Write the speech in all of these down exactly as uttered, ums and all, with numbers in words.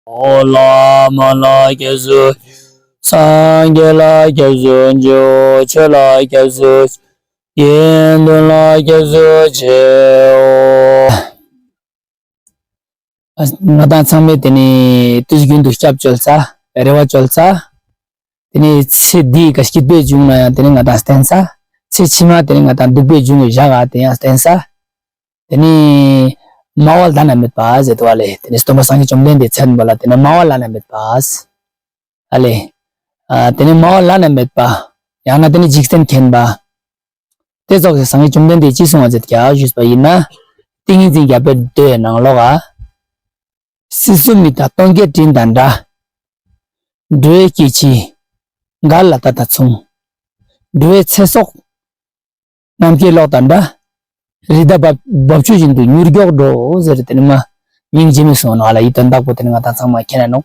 འོ་བླ་མ་ལ་སྐྱབས་སུ་མཆིའོ། སངས་རྒྱས་ལ་སྐྱབས་སུ་མཆིའོ། ཆོས་ལ་སྐྱབས་སུ་མཆིའོ། དགེ་འདུན་ལ་སྐྱབས་སུ་མཆིའོ། ང་དང་ཚང་མས་དེ་ནས་དུས་རྒྱུན་དུ་སྐྱབས་བཅོལ་ས། རེ་བ་བཅོལ་ས། དེ་ནས་ཚེ་འདིའི་ག་སྐྱིད་པའི་འབྱུང་ན་ཡང་དེ་ནས་ང་དང་བརྟེན་ས། ཚེ་ཕྱི་མ་དེ་ནས་ང་དང་སྡུག་པའི་འབྱུང་བའི་ཞག་ག་དེ་ཡང་བརྟེན་ས། དེ་ནས་སྨྲ་བ་བླ་ན་མེད་པ་ཟེར་དུ་བ་ལས། དེ་ནས་སྟོན་པ་སངས་རྒྱས་བཅོམ་ལྡན་འདས་མཚན་པ་ལ་དེ་ནས་སྨྲ་བ་བླ་ན་མེད་པ། ཨ་ལས། ཨ་དེ་ནས་སྨྲ་བ་བླ་ན་མེད་པ། ཡང་ན་དེ་ནས་འཇིག་རྟེན་མཁྱེན་པ། དེ་ཙོགས་སི་སངས་རྒྱས་བཅོམ་ལྡན་འདས་ཅི་གསུང་བ་ཟེར་ཀྱག་ཞུས་པ་ཡིན་ན། ཏིང་ངེ་འཛིན་རྒྱལ་པོའི་མདོའི་ནང་ལོགས་ཨ། སྲིད་གསུམ་མི་རྟག་སྟོན་ཀའི་སྤྲིན་དང་འདྲ། འགྲོ་བའི་སྐྱེ་འཆི་འགག་ལ་ལྟ་དང་མཚུངས། འགྲོ་བའི་ཚེ་སྲོག་ནམ་མཁའི་གློག་དང་འདྲ། རི་དྭགས་འབབ་འབབ་ཆུ་བཞིན་དུ་མྱུར་མགྱོགས་འགྲོ་ཟེར་དེ་ནི་མ། སྙིང་རྗེ་མོའི་གསུང་ནོ་ཨ་ལ་ཡི་དོན་དག་པོ་དེ་ནི་ང་དང་ཚང་མ་མཁྱེན་ན་ནོ།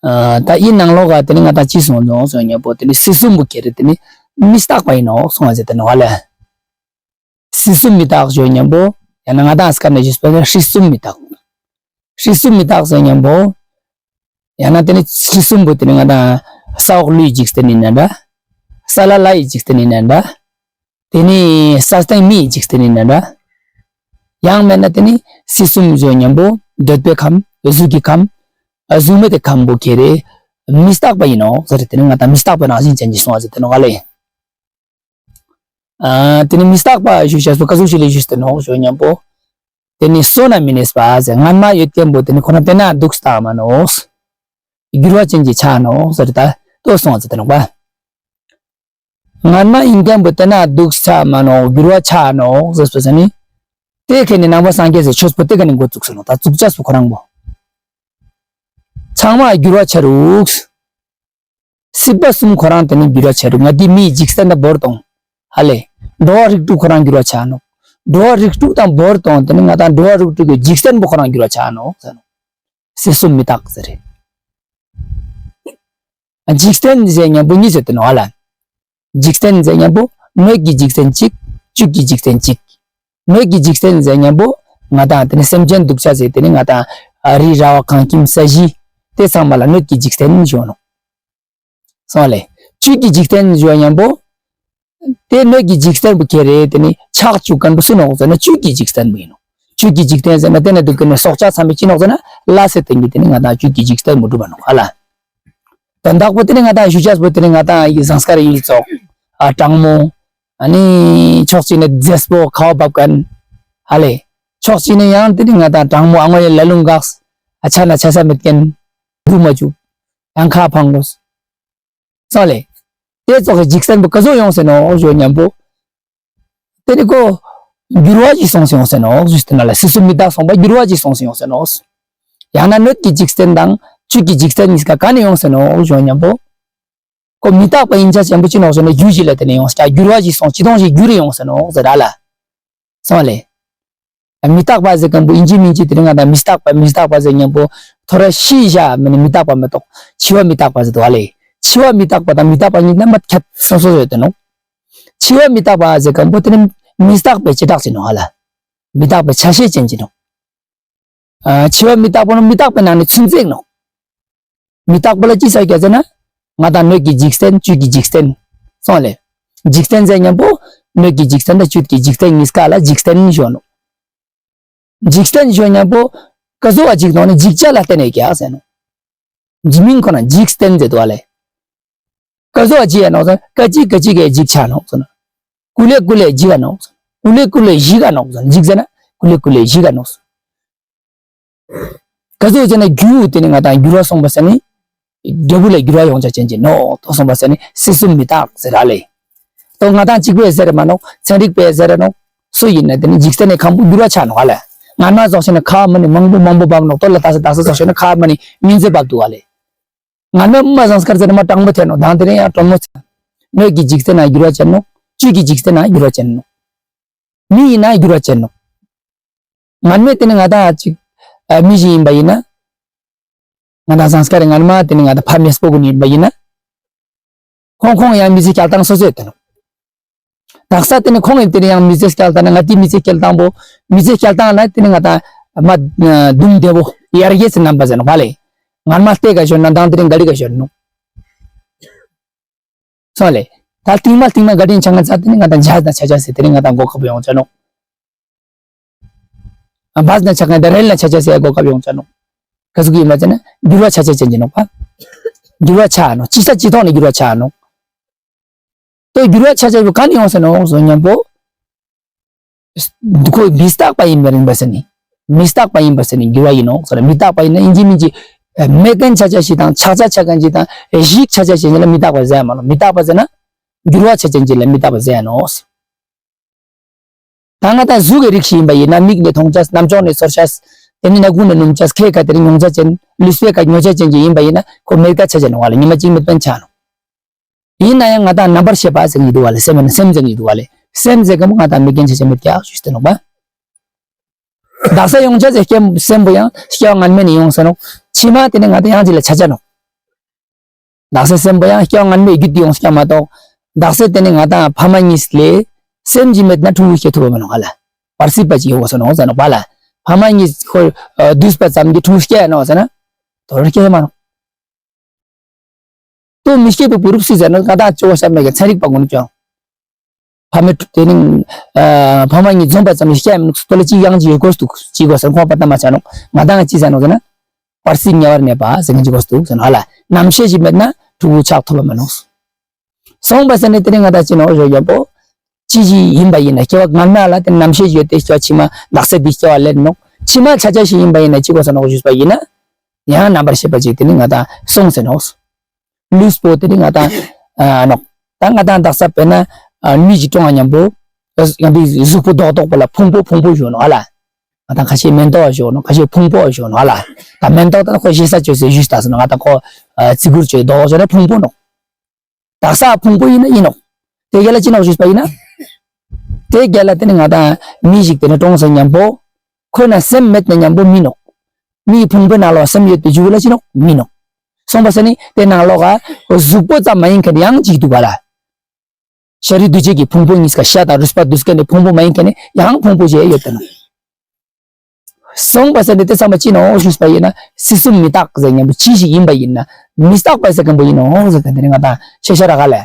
ཨ་ད་ཡི་ནང་ལོགས་ག་དེ་ནི་ང་དང་ཅི་གསུང་ནོ་གསུང་ཉམ་པོ་དེ་ནི་སྲིད་གསུམ་པོ་ཁྱེར་དེ་ནི་མི་རྟག་པ་ཡིན་ནོ་གསུང་བ་ཟེར་དེ་ནི་ཨ་ལ། སྲིད་གསུམ་མི་རྟག་ཞུ་ཉམ་པོ། ཡང་ན་ང་དང་སྐབས་ནས་ཞུས་པ་ནི་སྲིད་གསུམ་མི་རྟག་སྲིད་གསུམ་མི་རྟག་ཟེར་ཉམ་པོ། ཡང་ན་དེ་ནི་སྲིད་གསུམ་པོ་དེ་ནི་ང་དང་ས་འོག་ཀླུའི་འཇིག་རྟེན་ཡིན་ན་འདྲ། ས་བླ་ལྷ་ཡི་འཇིག་རྟེན་ཡིན་ན་འདྲ། དེ་ནི་ས་སྟེང་མི་ཡི་འཇིག་རྟེན་ཡིན་ན་འདྲ། ཡང་མེད་ན་དེ་ནི་སྲིད་གསུམ་ཞུ་ཉམ་པོ་འདོད་པའི་ཁམས་གཟུགས་ཀྱི་ཁམས། གཟུགས་མེད་དེ་ཁམས་པོ་ཁྱེར་རེ། མི་རྟག་པ་ཡིན་ནོ་ཟེར་དེ་ནི་ང་དང་མི་རྟག་པའི་རང་བཞིན་ཅན་གྱི་གསུང་བ་ཟེར་དེ་ནོ་ག་ལས། ཨ་དེ་ནི་མི་རྟག་པ་ཞུ་བྱ་སོ་ཀ་ཟུག་ཞིག་ལས་ཞུས་ཏེ་ནོ་ཞུ་ཉམ་པོ། དེ་ནི་སོ་ན་མི་གནས་པ་ཟེར་སྔར་མ་ཡོད་མཁན་པོ་དེ་ནི་ཁོ་ན་དེ་ན་འདུག་སྟག་མ་ནོ། འགྱུར་བ་ཅན་གྱི་ཆ་ནོ་ཟེར་ད་ལྟོ་སོང་ཟེར་ཏེ་ནོ་པ། སྔར་མ་ཡིན་མཁན་པོ་དེ་ན་འདུག་ཆ་མ་ནོ་འགྱུར་བ་ཆ་ནོ་ཟེར་སོ་ཟེར་ནི། དེ་ཁེ་ནི་ནང་པ་སངས་རྒྱས་ཟེར་ཆོས་པོ་དེ་ཁེ་ནི་འགོ་བཙུགས་སོ་ནོ་ད་བཙུགས་ཆ་སོ་ཁོ་རང་པོ། ཚང་མ་འགྱུར་བ་ཆ་རུགས། སྲིད་པ་གསུམ་ཁོ་རང་དེ་ནི་འགྱུར་བ་ཆ་རུགས་ང་དེ་མིའི་འཇིག་རྟེན་དང་བོར་དང་། ཧ་ལས། འགྲོ་བ་རིགས་དྲུག་ཁོ་རང་འགྱུར་བ་ཆ་ནོ། འགྲོ་བ་རིགས་དྲུག་དང་བོར་དང་དེ་ནི་ང་དང་འགྲོ་བ་རིགས་དྲུག་གི་འཇིག་རྟེན་པོ་ཁོ་རང་འགྱུར་བ་ཆ་ནོ་ཟེར་ནོ། སྲིད་གསུམ་མི་རྟག་ཟེར་རེད། འཇིག་རྟེན་ཟེར་མཉམ་པོ་གཉིས་ཟེར་དེ་ནོ་ཧ་ལ། འཇིག་རྟེན་ཟེར་མཉམ་པོ་སྣོད་ཀྱི་འཇིག་རྟེན་གཅིག་བཅུད་ཀྱི་འཇིག་རྟེན་གཅིག་སྣོད་ཀྱི་འཇིག་རྟེན་ཟེར་མཉམ་པོ་ང་དང་དེ་ནི་སེམས་ཅན་སྡུག་ཅག་ཟེར་དེ་ནི་ང་དང་རི་ར་བ་གངས་ཁྱིམ་ས་གཞི་དེ་ཚང་མ་ལ་སྣོད་ཀྱི་འཇིག་རྟེན་ཞུ་ནོ། སོང་ལེ། བཅུད་ཀྱི་འཇིག་རྟེན་ཞུ་མཉམ་པོ། དེ་སྣོད་ཀྱི་འཇིག་རྟེན་པོ་ཁྱེར་རེ་དེ་ནི་ཆགས་བཅུག་མཁན་པོ་སུ་ནོག་ཟེར་ན་བཅུད་ཀྱི་འཇིག་རྟེན་པོ་ཡིན་ནོ། བཅུད་ཀྱི་འཇིག་རྟེན་ཟེར་ན་དེ་ནི་སྡུག་གི་ནི་སྲོག་ཆགས་ཚང་མས་ཅི་ནོག་ཟེར་ན་ལ་སེ་སྟེང་གི་དེ་ནི་ང་དང་བཅུད་ཀྱི་འཇིག་རྟེན་པོ་གྲུབ་པ་ནོག་ཨ་ལ། དོན་དག་པོ་དེ་ནི་ང་དང་ཞུ་ཆས་པོ་དེ་ནི་ང་དང་ཡི་ཟངས་དཀར་ཡིད་བཙོག་ཨ་གྲང་མོ། ཨ་ནི་ཕྱོགས་གཅིག་ནི་རྫས་པོ་ཁ་བ་བབ་མཁན། ཧ་ལེ། ཕྱོགས་གཅིག་ནི་ཡང་དེ་ནི་ང་དང་གྲང་མོ་ཨ་ངོ་ཡི་ལ་ལུང་འགགས། ཨ་ཆ་ན་ཆ་ས་མེད་མཁན། འདུག་མ་བཅུག་ཡང་ཁ་འཕང་དགོས། སོང་ལེ། དེ་ཙོགས་ཀྱི་འཇིག་རྟེན་པོ་ག་ཟུག་ཡོང་ཟེར་ནོ་ཞུ་མཉམ་པོ། དེ་ནི་ཁོ། འགྱུར་བ་ཞིག་སོང་ཟེར་ཡོང་ཟེར་ནོ་ཞུ་ཟེར་ན་ལ་སྲིད་གསུམ་མི་རྟག་སོང་པ་འགྱུར་བ་ཞིག་སོང་ཟེར་ཡོང་ཟེར་ནོ། ཡང་ན་སྣོད་ཀྱི་འཇིག་རྟེན་དང་བཅུད་ཀྱི་འཇིག་རྟེན་གཉིས་ཀ་ག་ནས་ཡོང་ཟེར་ནོ་ཞུ་མཉམ་པོ། ཁོ་མི་རྟག་པ་ཡིན་ཆ་ཆེན་པོ་ཅི་ནོ་ཟེར་ན་རྒྱུ་ཞིག་ལ་བརྟེན་ནས་ཡོང་ཟེར་འགྱུར་བ་ཞིག་སོང་ཅི་དོང་ཞིག་འགྱུར་ཡོང་ཟེར་ནོ་ཟེར་ར་ལ། སོང་ལེ། མི་རྟག་པ་ཟེར་མཁན་པོ་ཨིན་ཇི་མིན་ཇི་དེ་རིང་ང་དང་མི་རྟག་པ་མི་རྟག་པ་ཟེར་མཉམ་པོ་ཐོ་ར་ཤི་བཞག་མི་ནི་མི་རྟག་པ་མི་རྟོགས་འཆི་བ་མི་རྟག་པ་ཟེར་དུ་བ་ལེ། འཆི་བ་མི་རྟག་པ་དང་མི་རྟག་པ་གཉིས་ནི་མ་ཁྱད་སོ་སོ་ཡོད་དེ་ནོ། འཆི་བ་མི་རྟག་པ་ཟེར་མཁན་པོ་དེ་ནི་མི་རྟག་པའི་བྱེ་བྲག་ཅན་ནོ་ཧ་ལ། མི་རྟག་པའི་ཆ་ཤས་ཅན་གྱི་ནོ། ཨ་འཆི་བ་མི་རྟག་པ་ནི་མི་རྟག་པའི་ནང་ནས་ཚུན་ཚད་ནོ། མི་རྟག་པ་ལ་ཅི་ཟེར་ག་ཟེར་ན། ང་དང་སྣོད་ཀྱི་འཇིག་རྟེན་བཅུད་ཀྱི་འཇིག་རྟེན། སོང་ལེ། འཇིག་རྟེན་ཟེར་མཉམ་པོ། སྣོད་ཀྱི་འཇིག་རྟེན་དང་བཅུད་ཀྱི་འཇིག་རྟེན་གཉིས་ཀ་ལ་འཇིག་རྟེན་ཞུ་ནོ། འཇིག་རྟེན་ཞུ་མཉམ་པོ། ག་ཟུག་བ་འཇིག་ནོ་ནི་འཇིག་བྱ་ལ་བརྟེན་ནས་ཀྱང་ཟེར་ནོ། འཇིག་མིན་ཁོ་ན་འཇིག་རྟེན་ཟེར་དུ་བ་ལེ། ག་ཟུག་བ་འཇིག་ཡ་ནོ་ཟེར་ན་ག་ཅི་ག་ཅི་གའི་འཇིག་ཆ་ནོ་ཟེར་ན། ཀུ་ལེ་ཀུ་ལེ་འཇིག་ག་ནོ་ཟེར་ན། ཀུ་ལེ་ཀུ་ལེ་འཇིག་ག་ནོ་ཟེར་ན་འཇིག་ཟེར་ན་ཀུ་ལེ་ཀུ་ལེ་འཇིག་ག་ནོ་ཟེར་ན། ག་ཚོད་ཟེར་ན་རྒྱུ་དེ་ནི་ང་དང་འགྱུར་བ་སོང་པ་ཟེར་ནི། འབྲས་བུ་ལས་འགྱུར་བ་ཡོང་ཆ་ཅན་གྱི་ནོ་ཏོ་སོང་པ་ཟེར་ནི་སྲིད་གསུམ་མི་རྟག་ཟེར་ར་ལེ། ཏོ་ང་དང་གཅིག་པའི་ཟེར་མ་ནོ་ཚན་རིག་པའི་ཟེར་ནོ། སུ་ཡིན་ན་དེ་ནི་འཇིག་རྟེན་ནི་ཁམ་བུ་འགྱུར་བ་ཆ་ནོ་ཧ་ལ། ང་མ་རྫོགས་ཤེ་ན་ཁ་མ་ནི་མང་པོ་མང་པོ་བབ་ནོ་ཏོ་ལ་ད་ས་ད་ས་རྫོགས་ཤེ་ན་ཁ་མ་ནི་ཉིན་ཚེ་བབ་འདུག་ཧ་ལེ། ང་མ་མ་ཟངས་དཀར་ཟེར་ན་མ་གྲང་མོ་ཐེ་ནོ་དང་དེ་ནི་ཡང་གྲང་མོ་ཚེ། སྣོད་ཀྱི་འཇིག་རྟེན་ན་འགྱུར་བ་ཅན་ནོ། བཅུད་ཀྱི་འཇིག་རྟེན་ན་འགྱུར་བ་ཅན་ནོ། མི་ཡིན་ན་འགྱུར་བ་ཅན་ནོ། ང་མེད་དེ་ནི་ང་དང་ཅིག་ཨ་མི་ཞིག་ཡིན་པ་ཡིན་ན། ང་དང་ཟངས་དཀར་རི་ང་མ་དེ་ནི་ང་དང་ཕ་མེས་པོ་གུན་ཡིན་པ་ཡིན་ན། ཁོང་ཁོང་ཡང་མི་ཚེ་སྐྱེལ་སྟངས་སོ་སོ་ཡོད་དེ་ནོ། དག་ས་དེ་ནི་ཁོང་ཡིན་དེ་ནི་ཡང་མི་ཚེ་སྐྱེལ་སྟངས་ན་ང་དེ་མི་ཚེ་སྐྱེལ་སྟངས་པོ། མི་ཚེ་སྐྱེལ་སྟངས་ན་དེ་ནི་ང་དང་མ་དུང་བདེ་བོ། ཡར་རྒྱས་སུ་རྣམ་པ་ཟེར་ནོ་ཧ་ལེ། ངར་མ་ལྟས་ཀ་ཞོར་ན་དང་དེ་རིང་ག་ལི་ཀ་ཞོར་ནོ། སོང་ལེ། ད་རྟིང་མ་རྟིང་མ་ག་དྲིན་ཆ་ང་ཚ་དེ་ནི་ང་དང་འཇའ་དང་ཆ་ཆ་ཟེར་དེ་ནི་ང་དང་གོ་སྐབས་ཡོང་ཆ་ནོ། ཨ་བས་ན་ཆ་ང་དང་རེལ་ན་ཆ་ཆ་ཟེར་གོ་སྐབས་ཡོང་ཆ་ནོ། ག་ཟུག་ཡིན་མ་ཟེར་ན་འགྱུར་བ་ཆ་ཆ་ཅན་གྱི་ནོ་པ། འགྱུར་བ་ཆ་ནོ། ཅི་ས་ཅི་ཐོག་ནས་འགྱུར་བ་ཆ་ནོ། ཏོ་འགྱུར་བ་ཆ་ཆ་བོ་ག་ནས་ཡོང་ས་ནོ་ཟོ་ཉམ་པོ། ཁོ་མི་རྟག་པ་ཡིན་པ་རིང་པ་ཟེར་ནི། མི་རྟག་པ་ཡིན་པ་ཟེར་ནི་འགྱུར་བ་ཡིན་ནོ་ཟེར་ན། མི་རྟག་པ་ཡིན་ན་ཡིན་གྱི་མིན་གྱི། མེད་མཁན་ཆ་ཆ་ཞིག་དང་ཆགས་ཆ་ཆ་མཁན་ཞིག་དང་གཞིག་ཆ་ཆ་ཞིག་ཡིན་ན་མི་རྟག་པ་ཟེར་ཡ་མ་ནོ། མི་རྟག་པ་ཟེར་ན། འགྱུར་བ་ཆ་ཆ་ཅན་ལ་མི་རྟག་པ་ཟེར་ཡ་ནོ། ད་ང་དང་གཟུགས་ཀྱི་རིགས་ཤིག་ཡིན་པ་ཡིན་ན། མིག་ནས་མཐོང་ཆས། རྣམ་ཅོག་ནས་ཚོར་ཆས། དེ་ནས་སྣ་ཁུང་ནས་སྣོམ་ཆས། ཁའི་ཁ་དེ་ནས་མྱོང་ཆ་ཅན། ལུས་པོའི་ཁ་མྱོང་ཆ་ཅན་གྱི་ཡིན་པ་ཡིན་ན། ཁོ་མེད་ཀ་ཆ་ཆ་ནོ་བ་ལ། ཉི་མ་གཅིག་མེད་པན་ཆ་ནོ། ཡིན་ན་ཡང་ང་དང་རྣམ་པར་ཤེས་པ་ཟེར་གྱི་འདུག་བ་ལ། སེམས་ནི་སེམས་ཟེར་གྱི་འདུག་བ་ལ། སེམས་ཟེར་གྱི་མོ་ང་དང་མེད་མཁན་ཆ་ཆ་མེད་ཀྱག་ཞུས་ཏེ་ནོ་བ། དག་ས་ཡོང་ཆ་ཟེར་སྐྱེ་སེམས་པོ་ཡང་སྐྱེ་བ་སྔན་མ་ནས་ཡོང་ས་ནོ། ཕྱི་མ་དེ་ནི་ང་དང་ཡང་ཅི་ལ་ཆ་ཆ་ནོ། དག་ས་སེམས་པོ་ཡང་སྐྱེ་བ་སྔན་མའི་རྒྱུད་དེ་ཡོང་སྐྱ་མ་གཏོགས། དག་ས་དེ་ནི་ང་དང་ཕ་མ་གཉིས་ལས་སེམས་ཀྱི་མེད་ན་ཕྲུ་གུ་སྐྱེ་ཐུབ་པ་མ་ནོ་ཧ་ལ། བར་སྲིད་པ་ཅིག་ཡོང་ས་ནོ་ཟེར་ནོ་བ་ལ། ཕ་མ་གཉིས་ཁོ་བསྡུས་པ་ཙམ་གྱི་ཕྲུ་གུ་སྐྱེ་ཡ་ནོ་ཟེར་ན། དོར་སྐྱེ་མ་ནོ། ཏོ་མི་སྐྱེ་བའི་བུ་རུབ་སྲིད་ཟེར་ན་ང་དང་ཅོ་བ་ཤ་མེད་ཀྱི་ཚན་རིག་པ་ཀུན་ཀྱང་། ཕ་མེད་དེ་ནི། ཕ་མ་གཉིས་འཛོམས་པ་ཙམ་ལ་སྐྱེ་མི་ནུག་སྟོ་ལ་གཅིག་ཡང་གཅིག་ཡོད་དགོས་འདུག་གཅིག་དགོས་ཟེར་ཁོང་པ་ལྟ་མ་ཆ་ནོ། ང་དང་ཅི་ཟེར་ནོ་ཟེར་ན། བར་སྲིད་ཉེ་བར་གནས་པ་ཟེར་མཁན་གཅིག་དགོས་འདུག་ཟེར་ནོ་ཧ་ལ། རྣམ་ཤེས་ཀྱི་མེད་ན་ཕྲུ་གུ་ཆགས་ཐུབ་པ་མ་ནོ། སོང་པ་ཟེར་ནས་དེ་རིང་ང་དང་ཅི་ནོ་ཞོ་རྒྱལ་པོ། ཅི་ཞིག་ཡིན་པ་ཡིན་ན་སྐྱེ་བ་སྔན་མ་ལ་དེ་རྣམ་ཤེས་ཡོད་དེ་སྐྱེ་བ་ཕྱི་མ་དག་ས་འདི་སྐྱེ་བ་ལེན་ནོ། ཕྱི་མ་ཆ་ཆ་ཞིག་ཡིན་པ་ཡིན་ན་ཅི་དགོས་ས་ནོ་ཞུས་པ་ཡིན་ན། ཡང་རྣམ་པར་ཤེས་པ་ཅིག་དེ་ནི་ང་དང་སོང་ཟེར་ནོ། ལུས་པོ་དེ་ནི་ང་དང་ཨ་ནོ། ད་ང་དང་དག་ས་དཔེར་ན་ཨ་མི་ཞིག་གྲོངས་པ་མཉམ་པོ། ཡང་དེ་གཟུགས་པོ་རྡོག་རྡོག་པོ་ལ་ཕུང་པོ་ཕུང་པོ་ཞོ་ནོ་ཧ་ལ། ང་དང་ཁ་ཤས་མེ་ཏོག་ཞོ་ནོ། ཁ་ཤས་ཕུང་པོ་ཞོ་ནོ་ཧ་ལ། ད་མེ་ཏོག་ད་ཁོ་ཞེ་ས་བཅོས་ཟེར་ཞུས་ད་ཟེར་ནོ། ང་དང་ཁོ་ཨ་ཙི་གུར་བཅོས་རྡོག་ཞོ་ནོ་ཕུང་པོ་ནོ། དག་ས་ཕུང་པོ་ཡིན་ན་ཡིན་ནོ། དེ་རྒྱ་ལ་ཅི་ནོ་ཞུས་པ་ཡིན་ན། དེ་རྒྱ་ལ་དེ་ནི་ང་དང་མི་ཞིག་དེ་ནི་གྲོངས་ས་མཉམ་པོ། ཁོ་ན་སེམས་མེད་ན་མཉམ་པོ་མི་ནོ། མིའི་ཕུང་པོའི་ནང་ལོགས་སེམས་ཡོད་པའི་རྒྱུ་ལ་ཅི་ནོ་མི་ནོ། སོང་པ་ཟེར་ནི་དེ་ནང་ལོགས་ཀ་གཟུགས་པོ་ཙམ་མ་ཡིན་མཁན་ཡང་ཅིག་འདུག་ག་ལ། ཤ་རུས་འདུ་བྱེད་ཀྱི་ཕུང་པོ་གཉིས་ཀ་ཤ་དང་རུས་པ་འདུས་མཁན་ནི་ཕུང་པོ་མ་ཡིན་མཁན་ནི་ཡང་ཕུང་པོ་ཞིག་ཡོད་དེ་ནོ། སོང་པ་ཟེར་ནི་དེ་ཚང་མ་ཅི་ནོ་ཞུས་པ་ཡིན་ན་སྲིད་གསུམ་མི་རྟག་ཟེར་མཁན་པོ་ཅི་ཞིག་ཡིན་པ་ཡིན་ན་མི་རྟག་པ་ཟེར་མཁན་པོ་ཡིན་ནོ་ཟེར་མཁན་དེ་ནི་ང་དང་ཤེས་བྱ་ར་ག་ལས།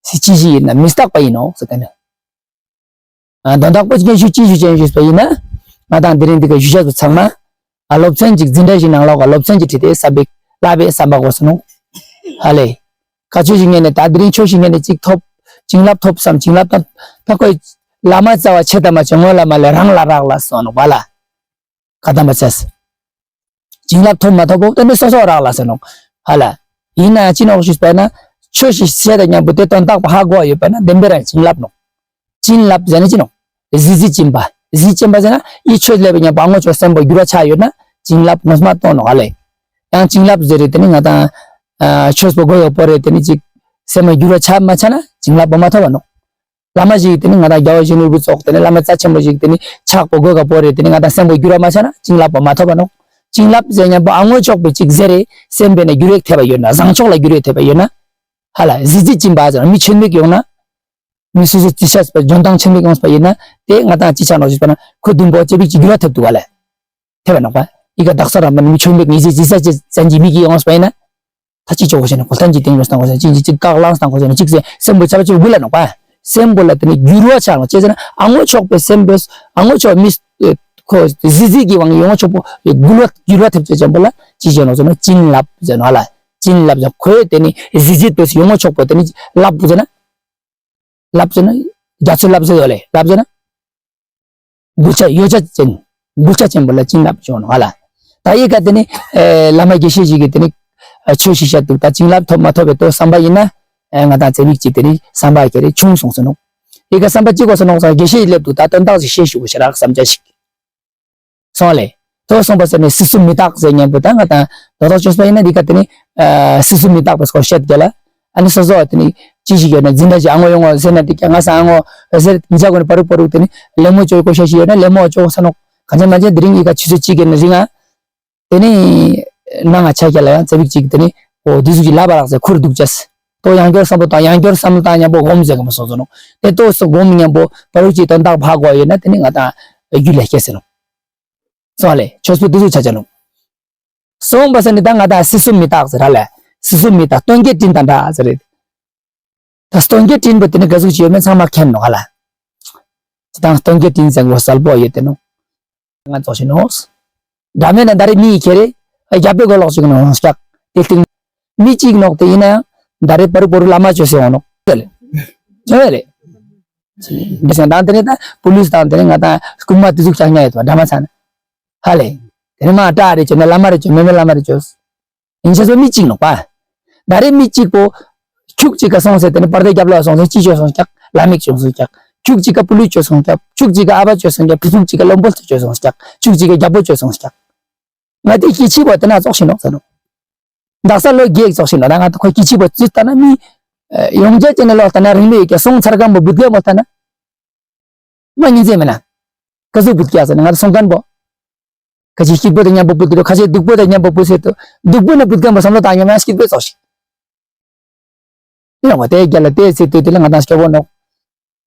སྲིད་ཅི་ཞིག་ཡིན་ན་མི་རྟག་པ་ཡིན་ནོ་ཟེར་མཁན་ནི། ཨ་དོན་དག་པོ་ཅི་ཞུ་ཅི་ཞུ་ཅན་ཞུས་པ་ཡིན་ན། ང་དང་དེ་རིང་འདི་ག་ཞུ་བྱ་ཚོ་ཚང་མ། ཨ་སློབ་ཚན་ཅིག་འཛིན་གྲྭ་ཞིག་ནང་ལོགས་ཀ་སློབ་ཚན་ཅིག་ཁྲིད་དེ་བསམ་པའི་བསླབ་པའི་བསམ་པ་དགོས་སོ་ནོ། ཧ་ལེ། ག་ཆོས་ཤིག་ངན་ནས་ད་དེ་རིང་ཆོས་ཤིག་ངན་ནས་ཅིག་ཐོབ། བྱིན་རླབས་ཐོབ་བསམ་བྱིན་རླབས་ཐོབ། ད་ཁོས་བླ་མ་རྩ་བ་ཆེ་ད་མ་ཆེ་ངོ་བླ་མ་ལས་རང་ལ་རག་ལ་སོང་ནོ་བ་ལ། ག་ད་མ་ཆེས། བྱིན་རླབས་ཐོབ་མ་ཐོབ་པོ་དེ་ནི་སོ་སོ་རག་ལ་ཟེར་ནོ། ཧ་ལ། ཡིན་ན་ཅི་ནོ་ཞུས་པས་ན། ཆོས་ཤིག་བཤད་དང་མཉམ་པོ་དེ་དོན་དག་པོ་ཧ་གོ་ཡོད་པས་ན་བདེན་པའི་རང་བྱིན་རླབས་ནོ། བྱིན་རླབས་ཟེར་ནི་ཅི་ནོ། གཟི་བརྗིད་སྦྱིན་པ། གཟི་བརྗིད་སྦྱིན་པ་ཟེར་ན་ཡི་ཆོས་ལས་པའི་མཉམ་པོ་ངོ་ཆོས་སེམས་པོ་འགྱུར་བ་ཆགས་ཡོད་ན་བྱིན་རླབས་ངོ་མ་གཏོང་ནོ་ཧ་ལེ། ཡང་བྱིན་རླབས་ཟེར་རེ་དེ་ནི་ང་དང་། ཆོས་པོ་གོ་ཡོད་པོ་རེ་དེ་ནི་ཅིག་སེམས་མ་འགྱུར་བ་ཆགས་མ་ཆགས་ན་བྱིན་རླབས་པོ་མ་ཐོབ་པ་ནོ། བླ་མ་ཞིག་དེ་ནི་ང་དང་རྒྱལ་བ་ཡིད་བཞིན་ནོར་བུ་ཙོགས་དེ་ནི་བླ་མ་རྩ་ཆེན་པོ་ཞིག་དེ་ནི་ཕྱག་པོ་དགོས་ག་པོ་རེད་དེ་ནི་ང་དང་སེམས་པོ་འགྱུར་བ་མ་ཆགས་ན་བྱིན་རླབས་པོ་མ་ཐོབ་པ་ནོ། བྱིན་རླབས་ཟེར་མཉམ་པོ་ཨ་ངོ་ཆོག་པའི་ཅིག་ཟེར་རེ་སེམས་པའི་ནི་འགྱུར་བ་ཐེབས་པ་ཡོད་ན་བཟང་ཕྱོགས་ལ་འགྱུར་བ་ཐེབས་པ་ཡོད་ན། ཧ་ལ་གཟི་བརྗིད་སྦྱིན་པ་ཟེར་མི་ཆོས་མེད་ཡོང་ན། མི་སོ་སོ་ཅི་ཤ་ཟེར་བ་འཇོན་ཐང་ཆེན་མེད་ཡོང་པ་ཡིན་ན་དེ་ང་དང་ཅི་ཆ་ནོ་ཞིག་པ་ན་ཁོ་བདུན་པོ་ཅེ་བིག་ཅིག་འགྱུར་བ་ཐེབས་འདུག་ག་ལ། ཐེབས་པ་ནོ་པ། ཡི་ག་དག་ས་ར་མ་ནི་མི་ཆོས་མེད་ངེས་ཅི་ཅི་ས་ཅི་ཙན་གྱི་མི་གི་ཡོང་སྤེ་ན། ད་ཅི་ཆོག་གོ་ཤེ་ན་གོ་ཐན་གྱི་སྟེང་ལོ་སྟང་གོ་ཤེ་ན་ཅི་ཅི་ཅི་ཀག་ལང་སྟང་གོ་ཤེ་ན་ཅིག་ཟེ་སེམས་པོ་ཆ་བ་ཅི་བུ་ལ་ནོ་པ། སེམས་པོ་ལ་དེ་ནི་འགྱུར་བ་ཆགས་ནོ་ཅེ་ཟེར་ན་ཨ་ངོ་ཆོག་པའི་སེམས་པོ་ཨ་ངོ་ཆོག་མི་ཁོ་ཟི་ཟི་གི་དབང་ཡོང་ཆོག་པོ་འགྱུར་བ་འགྱུར་བ་ཐེབས་ཅེ་ཅན་པོ་ལ་ཅི་ཅེ་ནོ་ཟེར་ན་བྱིན་རླབས་ཟེར་ནོ་ཧ་ལ། བྱིན་རླབས་ཟེར་ཁོས་དེ་ནི་ཟི་ཟི་དོ་སི་ཡོང་ཆོག་པོ་དེ་ནི་རླབས་པོ་ཟེར་ན། རླབས་ཟེར་ན། རྒྱ་མཚོའི་རླབས་ཟེར་ཡོད་ལེ་རླབས་ཟེར་ན། འགུལ་ཆ་ཡོ་ཆ་ཅན། འགུལ་ཆ་ཅན་པོ་ལ་བྱིན་རླབས་ཞུ་ནོ་ཧ་ལ། ད་ཡི་ག་དེ་ནི། ཨེ་བླ་མ་དགེ་བཤེས་ཞིག་གིས་དེ་ནི། ཨ་ཆོས་ཤིག་བཤད་འདུག་ད་བྱིན་རླབས་ཐོབ་མ་ཐོབ་པའི་དོ་བསམ་པ་ཡིན་ན། ཨེ་ང་དང་ཚེ་མིག་ཅིག་དེ་ནི་བསམ་པ་ཁྱེར་རེ་ཆུང་སོང་ཟེར་ནོ། ཡི་ག་བསམ་པ་ཅི་གོ་ཟེར་ནོ་ཟེར་དགེ་བཤེས་སླེབས་འདུག་ད་དོན་དག་ཅིག་བཤད་ཞུ་དགོས་ཤེ་རག་བསམ་བྱ་ཞིག་སོང་ལེ། དོ་སོང་པ་ཟེར་ནས་སྲིད་གསུམ་མི་རྟག་ཟེར་མཉམ་པོ་ད་ང་དང་དོ་དོ་བཅོས་པ་ཡིན་ན་འདི་ག་དེ་ནི་ཨ་སྲིད་གསུམ་མི་རྟག་པའི་སྐོར་བཤད་དགོས་ལ། ཨ་ནི་སོ་སོ་དེ་ནི་ཅི་ཞིག་ཡོད་ན་འཛིན་གྲྭ་ཞིག་ཨ་ངོ་ཡོང་ངོ་ཟེར་ན་འདི་ཀྱང་ང་ས་ཨ་ངོ་ཟེར་མི་ཆ་གོ་ནི་པ་རུག་པ་རུག་དེ་ནི་ལད་མོ་བཅོས་གོ་ཤ་ཞིག་ཡོད་ན་ལད་མོ་བཅོས་ས་ནོ། གང་ཅི་མ་ཅི་དེ་རིང་ཡི་ག་ཆུ་ཚོད་གཅིག་གི་ནི་རིང་ཨ། དེ་ནི་ན་ང་ཆ་རྒྱ་ལ་ཡང་ཙེ་བིག་ཅིག་དེ་ནི་འོ་དེ་ཟུག་གི་ལབ་པ་རག་ཟེར་ཁུར་འདུག་ཅེས། དོ་ཡང་སྐྱོར་བསམ་བློ་དང་ཡང་སྐྱོར་བསམ་བློ་བཏང་མཉམ་པོ་སྒོམ་ཟེར་གི་མ་སོང་ཟེར་ནོ། དེ་དོ་སོ་སྒོམ་མཉམ་པོ་པ་རུག་ཅིག་དོན་དག་ཕ་གོ་ཡོད་ན་དེ་ནི་ང་དང་རྒྱུད་ལ་སྐྱེ་ཟེར་ནོ། སོང་ལེ། ཆོས་པ་དེ་ཚོ་ཆ་ཆ་ནོ། སོང་བ་ཟེར་ནི་ད་ང་ད་སྲིད་གསུམ་མི་རྟག་ཟེར་ར་ལེ། སྲིད་གསུམ་མི་རྟག་སྟོན་ཀའི་སྤྲིན་དང་འདྲ་ཟེར་རེད། ད་སྟོན་ཀའི་སྤྲིན་པོ་དེ་ནི་ག་ཟུག་ཅིག་ཡོད་མེད་ཚང་མ་མཁྱེན་ནོ་ཧ་ལ། ད་སྟོན་ཀའི་སྤྲིན་ཟེར་གོ་གསལ་པོ་ཡོད་དེ་ནོ། ང་ཙོག་ཤི་ནོ། འདྲ་མེད་ན་ད་རེ་མི་ཡི་ཁྱེར་རེ། རྒྱབ་པའི་གོ་ལོག་ཅིག་ནོ་ཧོང་སྐྱག་དེ་སྟེང་། མི་གཅིག་ནོག་དེ་ཡིན་ན་ཡང་། ད་རེ་པ་རུ་པོ་རུ་བླ་མ་བཅོས་སེ་འོང་ནོག་དེ་ལེ། བྱོས་ལེ། འདི་སེང་དང་དེ་ནི་ད་པུ་ལིས་དང་དེ་ནི་ང་དང་རྐུན་མ་དེ་ཟུག་ཀྱང་ཉལ་ཡོད་པ་འདྲ་མ་ཚང་ན། ཧ་ལེ། དེ་ནི་མ་སྐྲ་རེ་བཅོས་ན་བླ་མ་རེ་བཅོས་མེ་མེ་བླ་མ་རེ་བཅོས། ཡིན་ཆ་ཚོ་མི་གཅིག་ནོག་པ། ད་རེ་མི་གཅིག་པོ། ཁྱུག་གཅིག་ག་སོང་ཟེར་དེ་ནི་པར་དེ་རྒྱབ་ལ་སོང་ཟེར་ཅི་བཅོས་སོང་སྐྱག་བླ་མིག་བཅོས་སོང་སྐྱག་ཁྱུག་གཅིག་ག་པུ་ལིས་བཅོས་སོང་སྐྱག་ཁྱུག་གཅིག་ག་ཨ་བ་བཅོས་སོང་སྐྱག་ཁྱུག་གཅིག་ག་བློན་པོ་བཅོས་སོང་སྐྱག་ཁྱུག་གཅིག་ག་རྒྱལ་པོ་བཅོས་སོང་སྐྱག་ང་དེ་སྐྱེ་ཕྱི་པོ་དེ་ན་ཙོག་ཤི་ནོག་ཟེར་ནོ། དག་ས་ལོ་རྒྱས་ཙོག་ཤི་ནོ་ད་ང་ད་ཁོ་སྐྱེ་ཕྱི་པོ་ཙི་ལྟ་ན་མི། ཡོང་རྒྱ་ཅན་ནི་ལོ་ལྟ་ན་རིང་མི་ཡོད་ཀྱ་སོང་ཚར་གང་པོ་བུད་རྒྱ་མོ་ལྟ་ན། མ་ཉིན་ཟེར་མེད་ན། ག་ཟུག་བུད་རྒྱ་ཟེར་ན་ང་ད་སོང་མཁན་པོ། ཁ་ཅིག་སྐྱིད་པོ་དང་མཉམ་པོ་བུད་དུ་ཁ་ཅིག་སྡུག་པོ་དང་མཉམ་པོ་བུད་ཟེར་དུ། སྡུག་པོ་ན་བུད་མཁན་པོ་བསམ་བློ་བཏང་ཉམས་ཡང་སྐྱིད་པོ་ཙོག་ཤི། ཡིན་ནོ་དེ་རྒྱ་ལ་དེ་ཟེར་དུས་དེ་ལ་ང་ད་སྐྱོ་བོ་ནོག་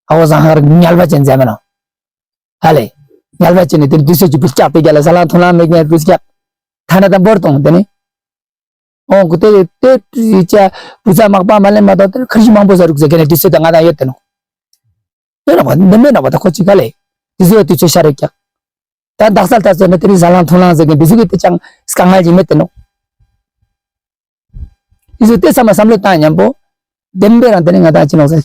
ཨ་བོ་བཟང་ཧར་ཉལ་བ་ཅན་ཟེར་མེད་ནོ། ཧ་ལེ། ཉལ་བ་ཅན་ནི་དེ་དུས་ཚོད་ཀྱི་བུད་སྐྱག་དེ་རྒྱ་ལ་ཟ་ལང་འཐུང་ལང་མེད་མཁན་བུད་སྐྱག་ཐ་ན་ད་འབོར་གཏོང་དེ་ནི། ཨོ་ཁུ་དེ་དེ་ཅ་བུ་ཚ་མག་པ་མ་ལེན་མ་གཏོགས་དེ་ཁ་ཤི་མང་པོ་ཟ་རུག་ཟེར་མཁན་ནི་དུས་ཚོད་ད་ང་ད་ཡོད་དེ་ནོ། ཡོད་ནོ་བ་འདི་མེད་ནོ་བ་ད་ཁོ་ཅི་ག་ལེ། དུས་ཚོད་དུས་ཚོད་ཤ་རེ་སྐྱག་ད་དག་ས་ལྟ་ཚོད་ནི་དེ་ནི་ཟ་ལང་འཐུང་ལང་ཟེར་མཁན་དུས་ཚོད་ཀྱི་དེ་ཅང་དཀའ་ངལ་ཅིག་མེད་དེ་ནོ། དེ་ཚོ་དེ་ཚང་མ་བསམ་བློ་བཏང་མཉམ་པོ། བདེན་པའི་རང་དེ་ནི་ང་དང་ཅི་ནོག་ཟེར།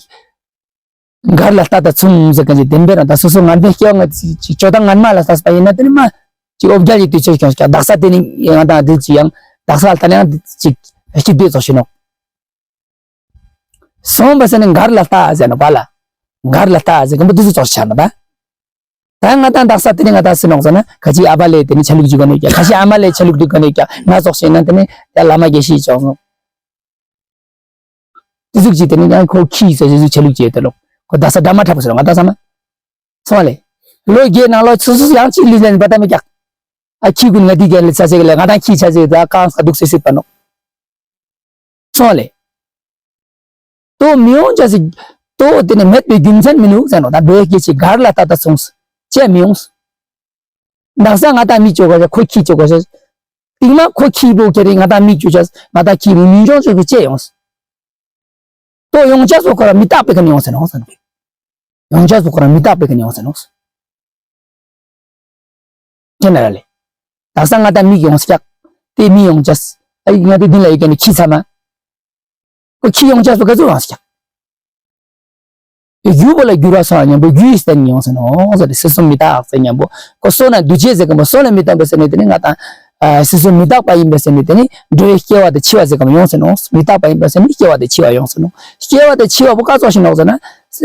མགར་ལ་ལྟ་དང་མཚུངས་ཟེར་མཁན་ཅིག་བདེན་པའི་རང་དང་སོ་སོ་ངན་པའི་སྐྱེ་བ་ང་ཅིག་ཅོ་དང་ངན་མ་ལ་ལྟས་པ་ཡིན་ན་དེ་ནི་མ་ཅིག་འོ་བརྒྱལ་གྱི་དུས་ཚོད་ཀྱང་ཀྱང་དག་ས་དེ་ནི་ང་དང་དེ་ཅིག་ཡང་དག་ས་ལ་ལྟ་ན་ཡང་ཅིག་སྐྱིད་དུས་ཚོགས་ཤིག་ནོག་སོང་བ་ཟེར་ནི་མགར་ལ་ལྟ་ཟེར་ནོ་བ་ལ། མགར་ལ་ལྟ་ཟེར་མཁན་པོ་དེ་ཚོ་ཅོག་ཆ་ནོ་བ། ད་ང་དང་དག་ས་དེ་ནི་ང་དང་སུ་ནོག་ཟེར་ན་ཁ་ཅིག་ཨ་བ་ལས་དེ་ནི་ཆ་ལུགས་ཅིག་གོ་ནི་ཀྱང་ཁ་ཤས་ཨ་མ་ལས་ཆ་ལུགས་དེ་གོ་ནི་ཀྱང་ང་ཙོགས་ཤིག་ན་དེ་ནི་ཡ་བླ་མ་དགེ་བཤེས་ཅོག་སོང་། དེ་ཟུག་ཅིག་དེ་ནི་ཡང་ཁོ་ཁྱི་ཟེར་དེ་ཟུག་ཆ་ལུགས་ཅིག་དེ་ལོ། ཁོ་དག་ས་འདྲ་མ་འཁྲབ་ཟེར་ང་དང་ས་མ། སོང་ལེ། ལོ་རྒྱས་ནང་ལོ་ཚུ་ཚུ་ཡང་ཅིག་ལུས་ལེན་པ་ད་མི་ཀྱག་ཨ་ཁྱི་ཀུན་ང་དེ་རྒྱལ་ལ་ས་ཆེ་གི་ལ་ང་དང་ཁྱི་ཆ་ཆེ་ད་གང་ས་འདུག་སེ་སྲིད་པ་ནོ། སོང་ལེ། ཏོ་མི་ཡོང་ཅེས་སི། ཏོ་དེ་ནི་མེད་པའི་རྒྱུ་མཚན་མི་འདུག་ཟེར་ནོ་ད་འགྲོ་བའི་སྐྱེ་འཆི་མགར་ལ་ལྟ་དང་མཚུངས། ཅེས་མི་ཡོང་། དག་ས་ང་དང་མི་ཅོ་ག་ཤ་ཁོ་ཁྱི་ཅོ་ག་ཤ། སྟིང་མ་ཁོ་ཁྱི་པོ་ཁྱེར་རེ་ང་དང་མི་ཅོ་ཅེས་ང་དང་ཁྱི་པོ་མི་འཇོང་ཅོ་གི་ཅེས་ཡོང་། ཏོ་ཡོང་ཅེས་སོ་ཁོ་ར་མི་རྟག་པའི་ཁ་ནས་ཡོང་ཟེར་ནོ་ཟེར་ནོ། ཡོང་ཅེས་སོ་ཁོ་ར་མི་རྟག་པའི་ཁ་ནས་ཡོང་ཟེར་ནོ། ཁྱེད་ན་ར་ལེ། དག་ས་ང་དང་མི་ཡོང་སྐྱག་དེ་མི་ཡོང་ཅེས། ཨ་ཡིག་ང་དེ་འདི་ལ་ཡི་གེ་ནི་ཁྱི་ཚ་མ། ཁོ་ཁྱི་ཡོང་ཅེས་སོ་ག་ཚོད་ཡོང་སྐྱག་རྒྱུ་བོ་ལ་འགྱུར་བ་སོང་ཉམ་པོ་རྒྱུ་ཡི་རྟེན་ཡོང་ཟེར་ནོ་ཟེར་ཏེ་སྲིད་གསུམ་མི་རྟག་ཟེར་ཉམ་པོ་ཁོ་སོ་ན་འདུ་བྱེད་ཟེར་གམ་པོ་སོ་ན་མི་རྟག་པ་ཟེར་ནི་དེ་ནི་ང་དང་། ཨ་སྲིད་གསུམ་མི་རྟག་པ་ཡིན་པ་ཟེར་ནི་དེ་ནི་འགྲོ་བའི་སྐྱེ་བ་དང་འཆི་བ་ཟེར་གམ་ཡོང་ཟེར་ནོ། མི་རྟག་པ་ཡིན་པ་ཟེར་ནི་སྐྱེ་བ་དང་འཆི་བ་ཡོང་ཟེར་ནོ། སྐྱེ་བ་དང་འཆི་བ་པོ་ག་ཙོགས་ཤིག་ནོག་ཟེར་ན།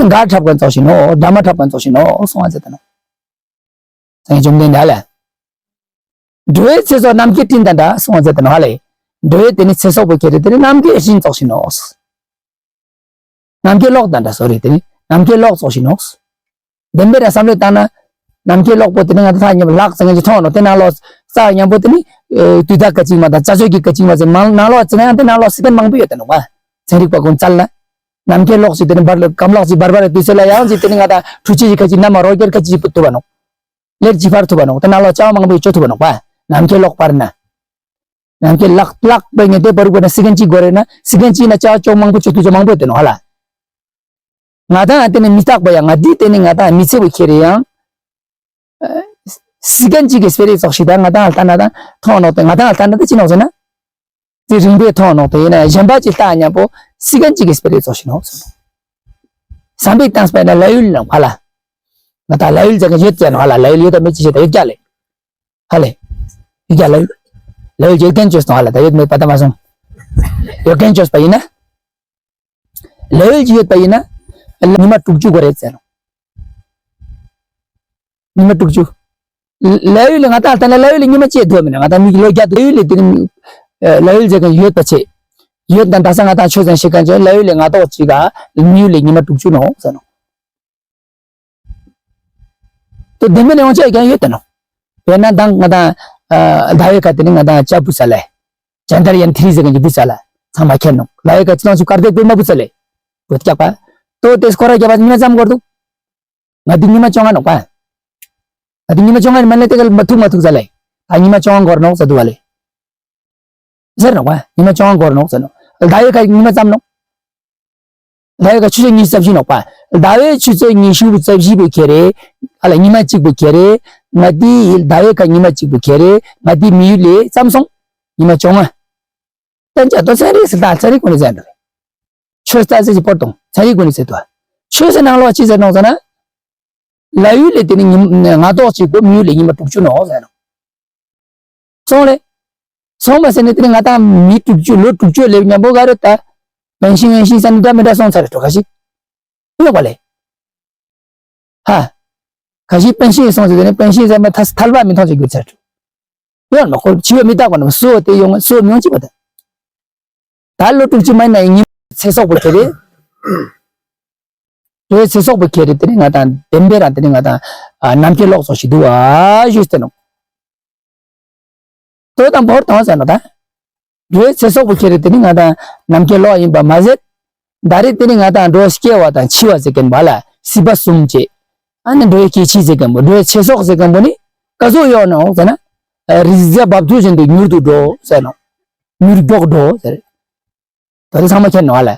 མགར་འཁྲབ་མཁན་ཙོགས་ཤིག་ནོ། འདྲ་མ་འཁྲབ་མཁན་ཙོགས་ཤིག་ནོ་གསུང་བ་ཟེར་ཏེ་ནོ། སངས་རྒྱས་བཅོམ་ལྡན་འདས་ལ། འགྲོ་བའི་ཚེ་སྲོག་ནམ་མཁའི་སྤྲིན་དང་འདྲ་གསུང་བ་ཟེར་ཏེ་ནོ་ཧ་ལེ། འགྲོ་བའི་དེ་ནི་ཚེ་སྲོག་པོ་ཁྱེར་རེ་དེ་ནི་ནམ་མཁའི་སྤྲིན་ཙོགས་ཤིག་ནོ། ནམ་མཁའི་གློག་དང་འདྲ་སོ་རེད་དེ་ནི་ནམ་མཁའི་གློག་ཙོགས་ཤིག་ནོ། བདེན་པའི་རང་བསམ་བློ་བཏང་ན། ནམ་མཁའི་གློག་པོ་དེ་ནི་ང་ཚོ་ཐག་ཉེ་བ་ལག་ཟེར་མཁན་ཅིག་མཐོང་ནོ་དེ་ནང་ལོགས་རྩ་ཉམ་པོ་དེ་ནི། དུས་དག་ག་ཅིག་མ་དང་བྱ་སྤྱོད་ཀྱི་ག་ཅིག་མ་ཟེར་མང་ནང་ལོགས་ཅི་ན་ཡང་དེ་ནང་ལོགས་སི་ཏན་མང་པོ་ཡོད་དེ་ནོ་བ། ཚན་རིག་པ་ཀུན་བཙལ་ན། ནམ་མཁའི་གློག་ཅིག་དེ་ནི་འབར་ལ་སྐམ་ལག་ཅིག་འབར་བ་རེད་དུས་ཚོད་ལ་ཡང་ཅིག་དེ་ནི་ང་དང་འཕྲུལ་ཆས་ཀྱི་ག་ཅིག་ན་མ་རོ་ཀེར་ག་ཅིག་ཕུད་ཐུབ་བ་ནོ། ལེར་ཅིག་འཕར་ཐུབ་བ་ནོ་དེ་ནང་ལོགས་ཅ་བ་མང་པོ་ཡོད་ཆོག་ཐུབ་བ་ནོ་བ། ནམ་མཁའི་གློག་འབར་ན། ནམ་མཁའི་ལག་ལག་པའི་ངེས་དེ་བར་དགོས་ན་སི་ཀན་གཅིག་དགོས་རེད་ན་སི་ཀན་གཅིག་ན་ཅ་ཅོག་མང་པོ་ཅོ་ཐུབ་ཅོག་མང་པོ་ཡོད་དེ་ནོ་ཧ་ལ། ང་དང་ཨ་དེ་ནི་མི་རྟག་པ་ཡང་ང་འདི་དེ་ནི་ང་དང་མི་ཚེ་བོ་ཁྱེར་རེ་ཡང་། སི་ཀན་གཅིག་གི་སྤེ་རེ་ཙོགས་ཤིག་དང་ང་དང་ཨ་ལྟ་ན་དང་མཐོང་ནོག་དེ་ང་དང་ཨ་ལྟ་ན་དེ་ཅི་ནོག་ཟེར་ན། དེ་རིང་པའི་མཐོང་ནོག་དེ་ཡིན་ན་གཞན་པ་ཅིག་ལྟ་ཉམ་པོ་སི་ཀན་གཅིག་གི་སྤེ་རེ་ཙོགས་ཤིག་ནོག་ཟེར་ནོ། བསམ་པའི་སྟངས་པ་ཡིན་ན་ལ་ཡུལ་ནང་ཧ་ལ། ང་དང་ལ་ཡུལ་ཟེར་གི་ཡོད་ཀྱག་ནོ་ཧ་ལ་ལ་ཡུལ་ཡོད་དང་མེད་ཅི་བྱེད་དང་ཡོད་ཀྱག་ལེ། ཧ་ལེ། ཡིན་ཀྱང་ལ་ཡུལ། ལ་ཡུལ་ཡོད་མཁན་བཅོས་སོང་ཧ་ལ་ད་ཡོད་མེད་པ་ད་མ་སོང་། ཡོད་མཁན་བཅོས་པ་ཡིན་ན། ལ་ཡུལ་གྱི་ཡོད་པ་ཡིན་ན། ཉི་མ་དྲུག་ཅུ་གོ་རེད་ཟེར་ནོ། ཉི་མ་དྲུག་ཅུ། ལ་ཡུལ་ལ་ང་དང་ལྟ་ན་ལ་ཡུལ་ལ་ཉི་མ་བཅད་འདུག་མིན་ན་ང་དང་མིག་ལོ་བརྒྱ་འདུག་ལ་ཡུལ་ལ་དེ་ནི། ལ་ཡུལ་ཟེར་མཁན་ཡོད་པ་ཆེ། ཡོད་དང་ད་ས་ང་དང་ཆོས་ཟན་ཤེས་མཁན་ཆེ་ལ་ཡུལ་ལ་ང་ཏོག་ཅིག་ག་མི་ཡུལ་ལ་ཉི་མ་དྲུག་ཅུ་ནོ་ཟེར་ནོ། ཏོ་བདེན་པའི་ནས་ཡོང་ཆ་ཡོད་ཀྱང་ཡོད་དེ་ནོ། དཔེར་ན་དང་ང་དང་། ཟླ་བའི་ཁ་དེ་ནི་ང་དང་ཅ་བུ་ས་ལེ། ཇན་དར་ཡན་ཐི་རི་ཟེར་མཁན་གྱི་བུ་ས་ལ། ཚང་མ་མཁྱེན་ནོ། ལ་ཡི་ཁ་ཅི་ཐང་ཆུ་དཀར་དེ་བུ་མ་བུ་ས་ལེ། བུ་སྐྱག་པ། ཏོ་དེ་སྐོར་ར་རྒྱབ་པ་ཉི་མ་ཙམ་འགོར་འདུག་ང་དེ་ཉི་མ་བཅོ་ལྔ་ནོག་པ། ད་དེ་ཉི་མ་བཅོ་ལྔ་ནི་མ་ནི་དེ་ག་མ་ཐུག་མ་ཐུག་ཟེར་ལེ། ད་ཉི་མ་བཅོ་ལྔ་འགོར་ནོག་ཟེར་འདུག་བ་ལེ། ཟེར་ནོག་བ། ཉི་མ་བཅོ་ལྔ་འགོར་ནོག་ཟེར་ནོག་ཟླ་བའི་ཁ་ཉི་མ་ཙམ་ནོག་ཟླ་བའི་ཁ་ཆུ་ཚོད་ཉི་ཤུ་རྩ་བཞི་ནོག་པ། ཟླ་བའི་ཆུ་ཚོད་ཉི་ཤུ་རྩ་བཞི་པོ་ཁྱེར་རེ། ཨ་ལ་ཉི་མ་གཅིག་པོ་ཁྱེར་རེ། ང་དེ་ཟླ་བའི་ཁ་ཉི་མ་གཅིག་པོ་ཁྱེར་རེ། ང་དེ་མི་ཡུལ་ལས་ཙམ་སོང་། ཉི་མ་བཅོ་ལྔ། གཏན་འཇགས་ཏོ་ཚན་རིག་སི་ཏཱ་ཚན་རིག་ཀུན་ནི་ཟེར་འདུག་ཆོས་ལྟ་ཚེ་ཅི་པོར་དང་ཚན་རིག་ཀུན་ནི་ཟེར་དུ། ཆོས་སི་ནང་ལོགས་ཅི་ཟེར་ནོག་ཟེར་ན། ལ་ཡུལ་ལས་དེ་ནི་ཉི་ང་ཏོག་གཅིག་པོ་མི་ཡུལ་ལས་ཉི་མ་དྲུག་ཅུ་ནོག་ཟེར་ནོག་སོང་ལེ། སོང་མ་ཟེར་ནས་དེ་ནི་ང་ཏང་མི་དྲུག་ཅུ་ལོ་དྲུག་ཅུ་ལེབ་མཉམ་པོ་ག་རེ་ད། པན་ཤིང་པན་ཤིང་ས་ནི་འདྲ་མི་འདྲ་སོང་ཚར་རེད་འགྲོ་ཁ་ཤི། ཡོད་པ་ལེ། ཧ། ཁ་ཤི་པན་ཤིང་སོང་ཚེ་དེ་ནི་པན་ཤིང་ཟེར་མ་ཐ་ཐལ་བ་མི་མཐོང་ཅིག་གྱུར་ཚར་འགྲོ། ཡོད་མ་ཁོ་འཆི་བ་མི་རྟག་པ་ནམ་སུ་དེ་ཡོང་སུ་མི་ཡོང་ཅིག་པ་ད། ད་ལོ་དྲུག་ཅུ་མ་ཡིན་ན་ཉིན་ཚེ་སྲོག་པོ་ཁྱེར་རེ། དོའི་ཚེ་སྲོག་པོ་ཁྱེར་རེ་དེ་ནི་ང་ཏང་བདེན་པའི་རང་དེ་ནི་ང་ཏང་ནམ་མཁའི་གློག་ཚོགས་ཤིག་འདུག་ཨ་ཞུས་ཏེ་ནོ། དོ་དང་བོར་དང་ཟེར་ནོ་ད། དོའི་ཚེ་སྲོག་པོ་ཁྱེར་རེ་དེ་ནི་ང་ཏང་ནམ་མཁའི་གློག་ཡིན་པ་མ་ཟད། ད་རེས་དེ་ནི་ང་ཏང་འགྲོ་སྐྱེ་བ་དང་འཆི་བ་ཟེར་མཁན་པ་ལ་སྲིད་པ་གསུམ་བཅས། ཨ་ནི་འགྲོའི་སྐྱེ་འཆི་ཟེར་མཁན་པོ་འགྲོའི་ཚེ་སྲོག་ཟེར་མཁན་པོ་ནི་ག་ཟུག་ཡོད་ནོ་ཟེར་ན། རི་གཟར་འབབ་ཚུགས་བཞིན་དུ་མྱུར་དུ་འགྲོ་ཟེར་ནོ། མྱུར་མགྱོགས་འགྲོ་ཟེར། ད་རེས་ཚང་མ་མཁྱེན་ནོ་ཨ་ལ།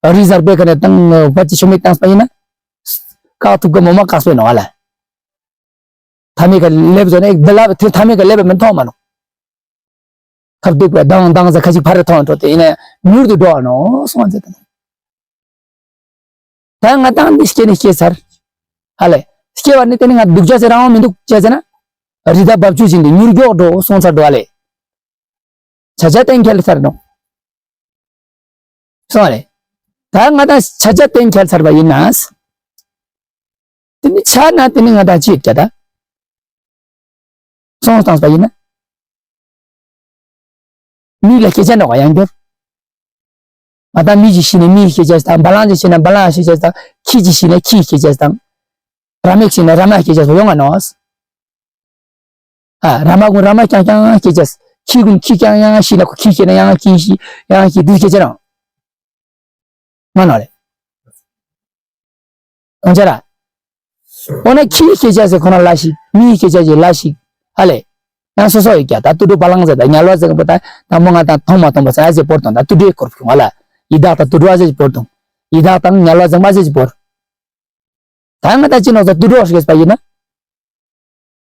རི་གཟར་པའི་ཁ་ནས་བཏང་བ་ཅི་ཆུ་མིག་བཏང་སྤ་ཡིན་ན། བཀག་ཐུབ་ཀི་མོ་མ་བཀག་སྤེ་ནོ་ཨ་ལ། ཐ་མའི་ཁ་ལེབ་ཟོ་ནས་འདི་ལ་ཐ་མའི་ཁ་ལེབ་མི་མཐོང་མ་ནོ། ཁབ་སྡུག་པའི་མདང་མདང་ཟ་ཁ་ཅིག་ཕ་རེ་མཐོང་འགྲོ་དེ་ཡིན་ན་མྱུར་དུ་འགྲོ་བ་ནོ་སོང་ཟེར་ད། ད་ང་ཏང་འདི་སྐྱེ་ནི་སྐྱེ་ཚར། ཧ་ལེ། སྐྱེ་བ་ནི་དེ་ནི་ང་སྡུག་ཅག་ཟེར་རང་དབང་མི་འདུག་ཅེས་ཟེར་ན། རི་དྭགས་འབབ་ཆུ་བཞིན་དུ་མྱུར་མགྱོགས་འགྲོ་སོང་ཚར་འགྲོ་ཧ་ལེ། བྱ་བྱ་གཏན་འཁེལ་ཚར་ནོ། སོང་ཧ་ལེ། ད་ང་ཏང་བྱ་བྱ་གཏན་འཁེལ་ཚར་བ་ཡིན་ན། དེ་ནི་ཆ་ན་དེ་ནི་ང་ཏང་ཅི་ཡོད་ཀྱ་ད། སོང་བཏང་པ་ཡིན་ན། མི་ལ་སྐྱེ་ཆ་ནོག་ཡང་འགྱུར། ང་ད་མི་ཞིག་ཤི་ན་མི་སྐྱེ་ཆ་དང་བ་ལང་ཅིག་ཤི་ན་བ་ལང་སྐྱེ་ཆ་དང་ཁྱི་ཅིག་ཤི་ན་ཁྱི་སྐྱེ་ཆ་དང་། ར་མ་ཤི་ན་ར་མ་སྐྱེ་ཆ་སོགས་ཡོང་ང་ནོག་ཨ། ར་མ་ཀུན་ར་མ་རྐྱང་རྐྱང་སྐྱེ་ཆ། ཁྱི་ཀུན་ཁྱི་རྐྱང་རྐྱང་ཤི་ན་ཁོ་ཁྱི་སྐྱེ་ན་ཡང་ཁྱི་ཤི་ཡང་ཤི་དུས་སྐྱེ་ཆ་རང་། མ་ནོ་ལེ། ཡང་ཆ་ར། འོ་ན་ཁྱི་སྐྱེ་ཆ་ཟེར་ཁོ་ན་ལ་ཞིག་མིའི་སྐྱེ་ཆ་ཞིག་ལ་ཞིག་ཧ་ལེ། ཡང་སོ་སོ་ཡོད་ཀྱ་ད་དུད་འགྲོ་བ་ལང་ཟེར་ད་དམྱལ་བ་ཟེར་གི་པོ་ད་དང་པོ་ང་དང་མཐོང་མ་མཐོང་པ་ཟེར་ཨ་ཟེར་བོར་དང་ད་དུད་འགྲོའི་སྐོར་བྱུང་བ་ལ། ཡི་དྭགས་དང་དུད་འགྲོ་ཨ་ཟེར་བོར་དང་། ཡི་དྭགས་དང་དམྱལ་བ་ཟེར་མ་ཟེར་བོར། ད་ང་ད་ཅི་ནོ་ཟེར་དུད་འགྲོ་ཞིག་པ་ཡིན་ན།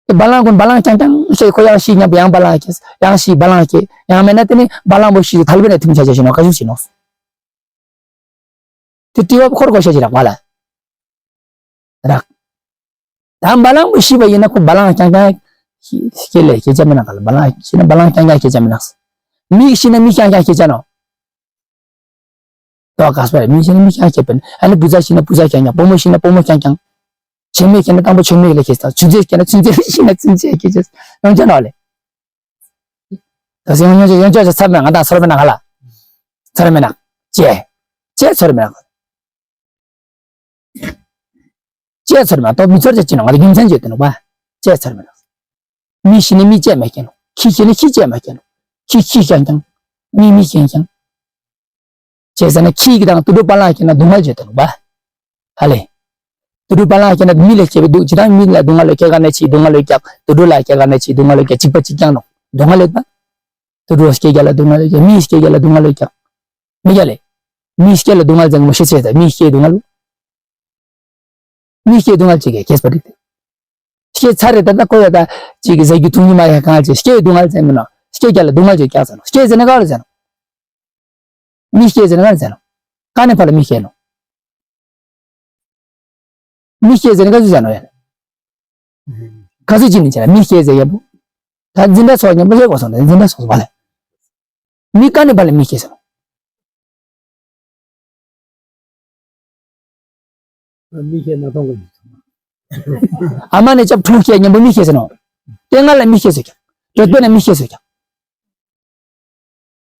དེ་བ་ལང་ཀུན་བ་ལང་རྐྱང་རྐྱང་ཞེས་ཁོ་ཡང་ཤི་སྙམ་པ་ཡང་བ་ལང་སྐྱེས་ཡང་ཤི་བ་ལང་སྐྱེས་ཡང་མེད་ན་དེ་ནི་བ་ལང་པོ་ཤི་ཐལ་བའི་ནས་ཐིམ་ཆ་ཆ་ཞིག་ནོ་ག་ཤུ་ཞིག་ནོ། དེ་དྲི་བ་འཁོར་དགོས་ཤ་ཞིག་རག་པ་ལ། རག་ད་བ་ལང་པོ་ཤི་བ་ཡིན་ན་ཁོ་བ་ལང་རྐྱང་རྐྱང་ཤི་སྐྱེ་ལས་སྐྱེ་ཆ་མི་ནག་ག་ལ་བ་ལང་ཤི་ན་བ་ལང་རྐྱང་རྐྱང་སྐྱེ་ཆ་མི་ནག་མི་ཤི་ན་མི་རྐྱང་རྐྱང་སྐྱེ་ཆ་ནོ། དོ་ག་སྤེ་ར་མི་ཤེས་ན་མི་ཤེས་ཁྱེད་པན་ཨ་ནི་བུ་ཚ་ཤེས་ན་བུ་ཚ་ཁྱང་ཁྱང་བུ་མོ་ཤེས་ན་བུ་མོ་ཁྱང་ཁྱང་། ཆེན་མོ་ཤེས་ན་དང་པོ་ཆེན་མོ་ལ་ཁྱེད་ཚ་ཆུ་ཚོད་ཁྱེད་ན་ཆུ་ཚོད་ཤེས་ན་ཆུ་ཚོད་ཁྱེད་ཚ་ཡོང་ཆ་ནོ་ལེ། ད་སེ་ཡོང་ཆ་ཡོང་ཆ་ཚ་མེད་ང་དང་ཚོར་མེད་ན་ག་ལ། ཚོར་མེད་ན། ཅེ། ཅེ་ཚོར་མེད་ན། ཅེ་ཚོར་མེད་ཏོ་མི་ཚོར་ཅེ་ཅི་ནོ་ང་དེ་རྒྱུ་མཚན་བརྗོད་དེ་ནོ་བ། ཅེ་ཚོར་མེད་ན། མི་ཤི་ནི་མི་སྐྱེ་མ་སྐྱེ་ནོ། ཁྱི་ཤི་ནི་ཁྱི་སྐྱེ་མ་སྐྱེ་ནོ། ཁྱི་ཁྱི་རྐྱང་རྐྱང་། མི་མི་རྐྱང་རྐྱང་། བྱས་ཙང་ན་ཁྱི་གི་དང་དུད་འགྲོ་བ་ལང་སྐྱེ་ན་སྡུག་བསྔལ་བྱེད་དོ་ནོ་བ། ཧ་ལེ། དུད་འགྲོ་བ་ལང་སྐྱེ་ན་མི་ལ་སྐྱེ་བའི་སྡུག་ཅི་དང་མི་ལ་སྡུག་བསྔལ་ལ་སྐྱེ་ག་ནས་ཆི་སྡུག་བསྔལ་ལ་སྐྱག་དུད་འགྲོ་ལ་སྐྱེ་ག་ནས་ཆི་སྡུག་བསྔལ་ལ་སྐྱག་གཅིག་པ་གཅིག་རྐྱང་ནོ། སྡུག་བསྔལ་ལ་བ། དུད་འགྲོ་སྐྱེ་རྒྱ་ལ་སྡུག་བསྔལ་ལ་སྐྱག་མི་སྐྱེ་རྒྱ་ལ་སྡུག་བསྔལ་ལ་སྐྱག་མི་རྒྱ་ལེ། མི་སྐྱེ་ལ་སྡུག་བསྔལ་ཟེར་ངོ་ཤེས་ཆེ་ད་མི་སྐྱེ་སྡུག་བསྔལ། མི་སྐྱེ་སྡུག་བསྔལ་ཅིག་གིས་སྐྱེས་པ་རེད། སྐྱེས་ཚར་རེད་ད་ལྟ་ཁོ་ཡ་ད་ཅིག་གི་ཟ་རྒྱུ་འཐུང་རྒྱུ་མ་ཡ་གང་ཅིག་སྐྱེ་སྡུག་བསྔལ་ཟེར་མི་ནོ། སྐྱེ་རྒྱ་ལ་སྡུག་བསྔལ་ཅིག་སྐྱག་ཟེར་ནོ། སྐྱེ་ཟེར་ན་ག་ལ་ཟེར་ནོ། མི་སྐྱེ་ཟེར་ན་ག་ལ་ཟེར་ནོ། ཀ་ནས་ཕ་ལ་མི་སྐྱེ་ནོ། མི་སྐྱེ་ཟེར་ན་ག་ཚོད་ཟེར་ནོ་ཡ། ག་ཚོད་ཅི་ནི་ཆ་ལ་མི་སྐྱེ་ཟེར་ཡ་པོ། ད་འཛིན་གྲྭ་ཚོགས་ཉམ་པོ་ལས་གོ་སོང་ད་འཛིན་གྲྭ་ཚོགས་བ་ལ། མི་ཀ་ནས་ཕ་ལ་མི་སྐྱེ་ཟེར་ནོ། མི་ཤེས་ན་མཐོང་གི་ཨ་མ་ནས་ཅབ་ཕྲུ་གུ་སྐྱེ་མཉམ་པོ་མི་ཤེས་ཟེར་ནོ། ལྟས་ངན་ལ་མི་ཤེས་ཟེར་ཀྱང་། གྲོད་པའི་ནང་མི་ཤེས་ཟེར་ཀྱང་།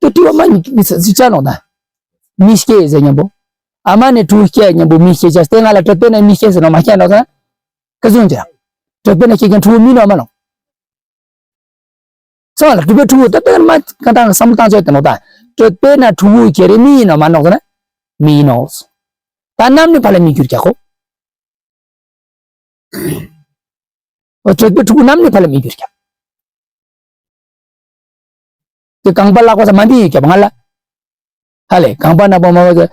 དུ་དྲི་བ་མ་ཉིད་མི་ཚ་ཅ་ནོ་ད། མི་སྐྱེ་ཟེར་མཉམ་པོ། ཨ་མ་ནས་ཕྲུ་གུ་སྐྱེ་མཉམ་པོ་མི་ཤེས་ཅ་ལྟས་ངན་ལ་གྲོད་པའི་ནང་མི་ཤེས་ཟེར་ནོ་མ་ཤེས་ནོ་ད། ཀ་ཟུང་ཅ། གྲོད་པའི་ནང་སྐྱེ་ཀྱང་ཕྲུ་གུ་མི་ནོ་མ་ནོ། སོང་ལ་གྲུབ་པའི་ཕྲུ་གུ་ད་ལྟ་མ་གང་དང་བསམ་བློ་བཏང་ཆོག་དེ་ནོ་ད། གྲུབ་པའི་ན་ཕྲུ་གུ་ཁྱེར་རེ་མི་ཡིན་ནོ་མ་ནོག་ཟེར་ན། མི་ཡིན་ནོ། ད་ནམ་ནི་ཕ་ལ་མི་འགྱུར་ཀྱག་གོ། འོ་གྲོད་པའི་ཕྲུ་གུ་རྣམས་ནི་ཕར་ལ་མི་འགྱུར་ཀྱང་། དེ་རྐང་པ་ལག་པ་ཚང་མ་མི་ཡོད་ཀྱང་ང་ལ། ཧ་ལས་རྐང་པ་སྣ་པོ་མ་པ་ཚང་།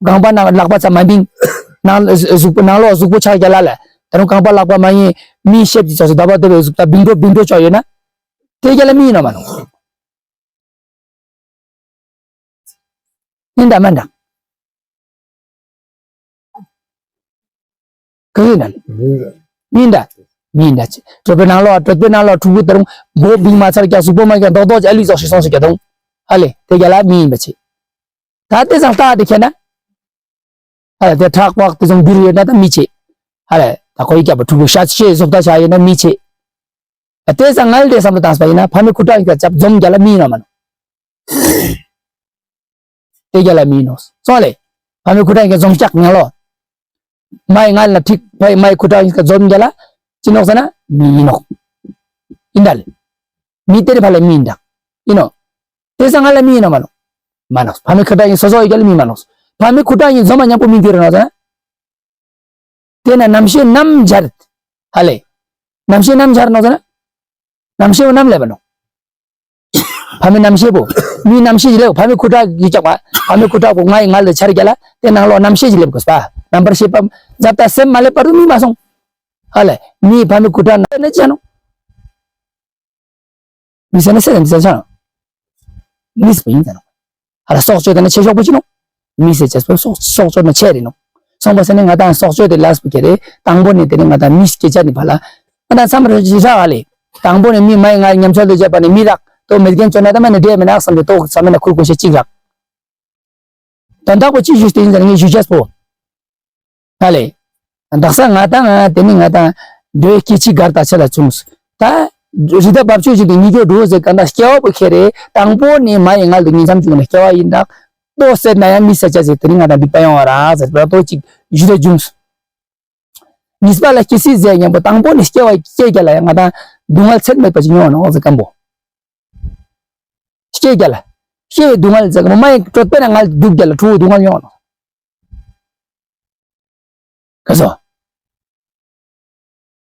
རྐང་པ་སྣ་ལག་པ་ཚང་མ་མི། ནང་གཟུགས་པོ་ནང་ལོགས་གཟུགས་པོ་ཆགས་རྒྱ་ལ་ལ། ད་རུང་རྐང་པ་ལག་པ་མ་ཡིན་མི་ཤེབ་ཀྱི་ཚོགས་སུ་ཟླ་བ་ལྟ་བུའི་གཟུགས་ད་བིང་འགྲོ་བིང་འགྲོ་ཆོག་ཡོད་ན། དེ་རྒྱ་ལ་མི་ཡིན་ནོ་མ་ནོ། ཡིན་ད་མ་འདྲ། ག་གི་ན། མིན་ད། མིན་ད་ཅི། གྲོད་པའི་ནང་ལོགས་གྲོད་པའི་ནང་ལོགས་ཕྲུ་གུ་ད་རུང་མགོ་བིང་མ་ཚར་ཀྱང་གཟུགས་པོ་མ་ཀྱང་རྡོག་རྡོག་ཅི་ཨ་ལུས་ཙོགས་ཤིག་སོང་ཟེར་ཀྱང་དང་། ཨ་ལེ་དེ་རྒྱ་ལ་མི་ཡིན་པ་ཅི། ད་དེ་ཙང་ལྟ་དེ་ཁྱེད་ན། ཨ་ལེ་དེ་ཁྲག་པགས་དེ་ཙང་འགྱུར་ཡོད་ན་ད་མི་ཆེ། ཨ་ལེ་ད་ཁོ་ཡི་རྒྱབ་པ་ཕྲུ་གུ་ཤ་ཆེ་བཟོ་ལྟ་བྱ་ཡོད་ན་མི་ཆེ། ཨ་དེ་ཙང་ང་ལ་དེ་བསམ་བློ་བཏང་སྤ་ཡིན་ན་ཕ་མའི་ཁུ་ཁྲག་ཡིན་ཀྱང་ཅབ་འཛོམས་རྒྱ་ལ་མི་ཡིན་ནོ་མ་ནོ། དེ་རྒྱ་ལ་མི་ཡིན་ནོ། སོང་ལེ། ཕ་མའི་ཁུ་ཁྲག་ཡིན་ཀྱང་འཛོམས་ཀྱག་ངང་ལོ། མའི་ང་ལ་ཐིག་ཕའི་མའི་ཁུ་ཁྲག་ཡིན་ཀྱང་འཛོམས་རྒྱ་ལ། ཅི་ནོག་ཟེར་ན་མི་ཡིན་ནོག་ཡིན་ད་ལེ། མི་དེ་རེ་ཕ་ལ་མི་ཡིན་ད། ཡིན་ནོ། དེ་ས་ང་ལ་མི་ཡིན་ནོ་མ་ནོ། མ་ནོ། ཕ་མའི་ཁུ་ཁྲག་ཡིན་སོ་སོ་ཡི་རྒྱ་ལ་མི་མ་ནོ། ཕ་མའི་ཁུ་ཁྲག་ཡིན་འཛོམས་མ་མཉམ་པོ་མི་འགྱུར་ནོ་ཟེར་ན། དེ་ན་རྣམ་ཤེས་རྣམ་སྦྱར། ཧ་ལེ། རྣམ་ཤེས་རྣམ་སྦྱར་ནོ་ཟེར་ན། རྣམ་ཤེས་པོ་རྣམ་ལས་པ་ནོ། ཕ་མའི་རྣམ་ཤེས་པོ། མིའི་རྣམ་ཤེས་ཀྱི་ལེའུ་ཕ་མའི་ཁུ་ཁྲག་གི་ཀྱག་པ། ཕ་མའི་ཁུ་ཁྲག་པོ་ང་ཡི་ང་ལ་འཆར་རྒྱ་ལ་དེ་ནང་ལོགས་རྣམ་ཤེས་ཀྱི་ལེབ་དགོས་པ། རྣམ་པར་ཤེས་པ་འཛབ་ད་སེམས་མ་ལེབ་བར་དུ་མི་མ་སོང་། ཧ་ལེ། མིའི་ཕ་མའི་ཁུ་ཁྲག་ན་ཅི་ནོ། མི་ཟེར་ན་སེ་མི་ཟེར་ཆ་ནོ། མིས་པ་ཡིན་ཟེར་ནོ། ཧ་ལ་སྲོག་གཅོད་དེ་ན་ཆེ་ཤོག་པོ་ཅི་ནོ། མི་ཟེར་ཅེས་པོ་སྲོག་སྲོག་གཅོད་ན་ཆེ་རེད་ནོ། སོང་པ་ཟེར་ནས་ང་དང་སྲོག་གཅོད་དེ་ལས་པོ་ཁྱེར་རེད། དང་པོ་ནས་དེ་ནས་ང་དང་མི་སྐད་ཆ་ནི་ཕ་ལ། ང་དང་མཚམས་རེ་ཞིག་རག་ལེ། དང་པོ་ནས་མི་མའི་ང་མཉམ་ཚོད་དུ་བྱས་པ་ནས་མི་རག་ཏོ་མེད་མཁན་བཅོ་ན་ད་མ་ནས་འདྲེས་མེད་ན་བསམ་སྟེ་ཏོག་ཙམ་མེད་ན་ཁུར་དགོས་ཤེས་གཅིག་རག་དོན་དག་པོ་ཅི་ཞུས་ཏེ་ཡིན་ཟེར་ངས་ཞུ་ཆས་པོ། ཧ་ལེ། དག་ས་ང་དང་ང་དེ་ནི་ང་དང་འདོད་སྐྱེ་འཆི་གར་དང་ཆེ་ལ་བྱུང་། ད་རི་དྭགས་བབ་ཆོས་ཀྱི་དེ་ཉིད་ཀྱི་འགྲོ་ཟེར་ག་འདྲ་སྐྱེ་བ་པོ་ཁྱེར་རེ་དང་པོ་ནས་མ་ཡི་ངལ་དུ་ཉིང་མཚམས་བྱུང་ནས་སྐྱེ་བ་ཡིན་དང་། ལྟོ་ཟེར་ན་ཡང་མི་ཟེར་ཆ་ཟེར་དེ་ནི་ང་དང་སྡིག་པ་ཡོང་བ་ར་ཟེར་བ་ལྟོ་ཅིག་ཞུ་རེ་བྱུང་། གཉིས་པ་ལ་སྐྱེ་སྲིད་ཟེར་མཉམ་པོ་དང་པོ་ནས་སྐྱེ་བ་སྐྱེ་རྒྱ་ལ་ཡང་ང་དང་སྡུག་བསྔལ་ཚད་མེད་པ་ཅིག་མྱོང་ནོ་ཟེར་སྐམ་པོ། སྐྱེ་རྒྱ་ལ། སྐྱེ་བའི་སྡུག་བསྔལ་ཟེར་གམ་མ་ཡི་གྲོད་པའི་ནང་ང་སྡུག་རྒྱ་ལ་ཕྲུ་གུ་སྡུག་བསྔལ་མྱོང་ནོ། ག་སོ།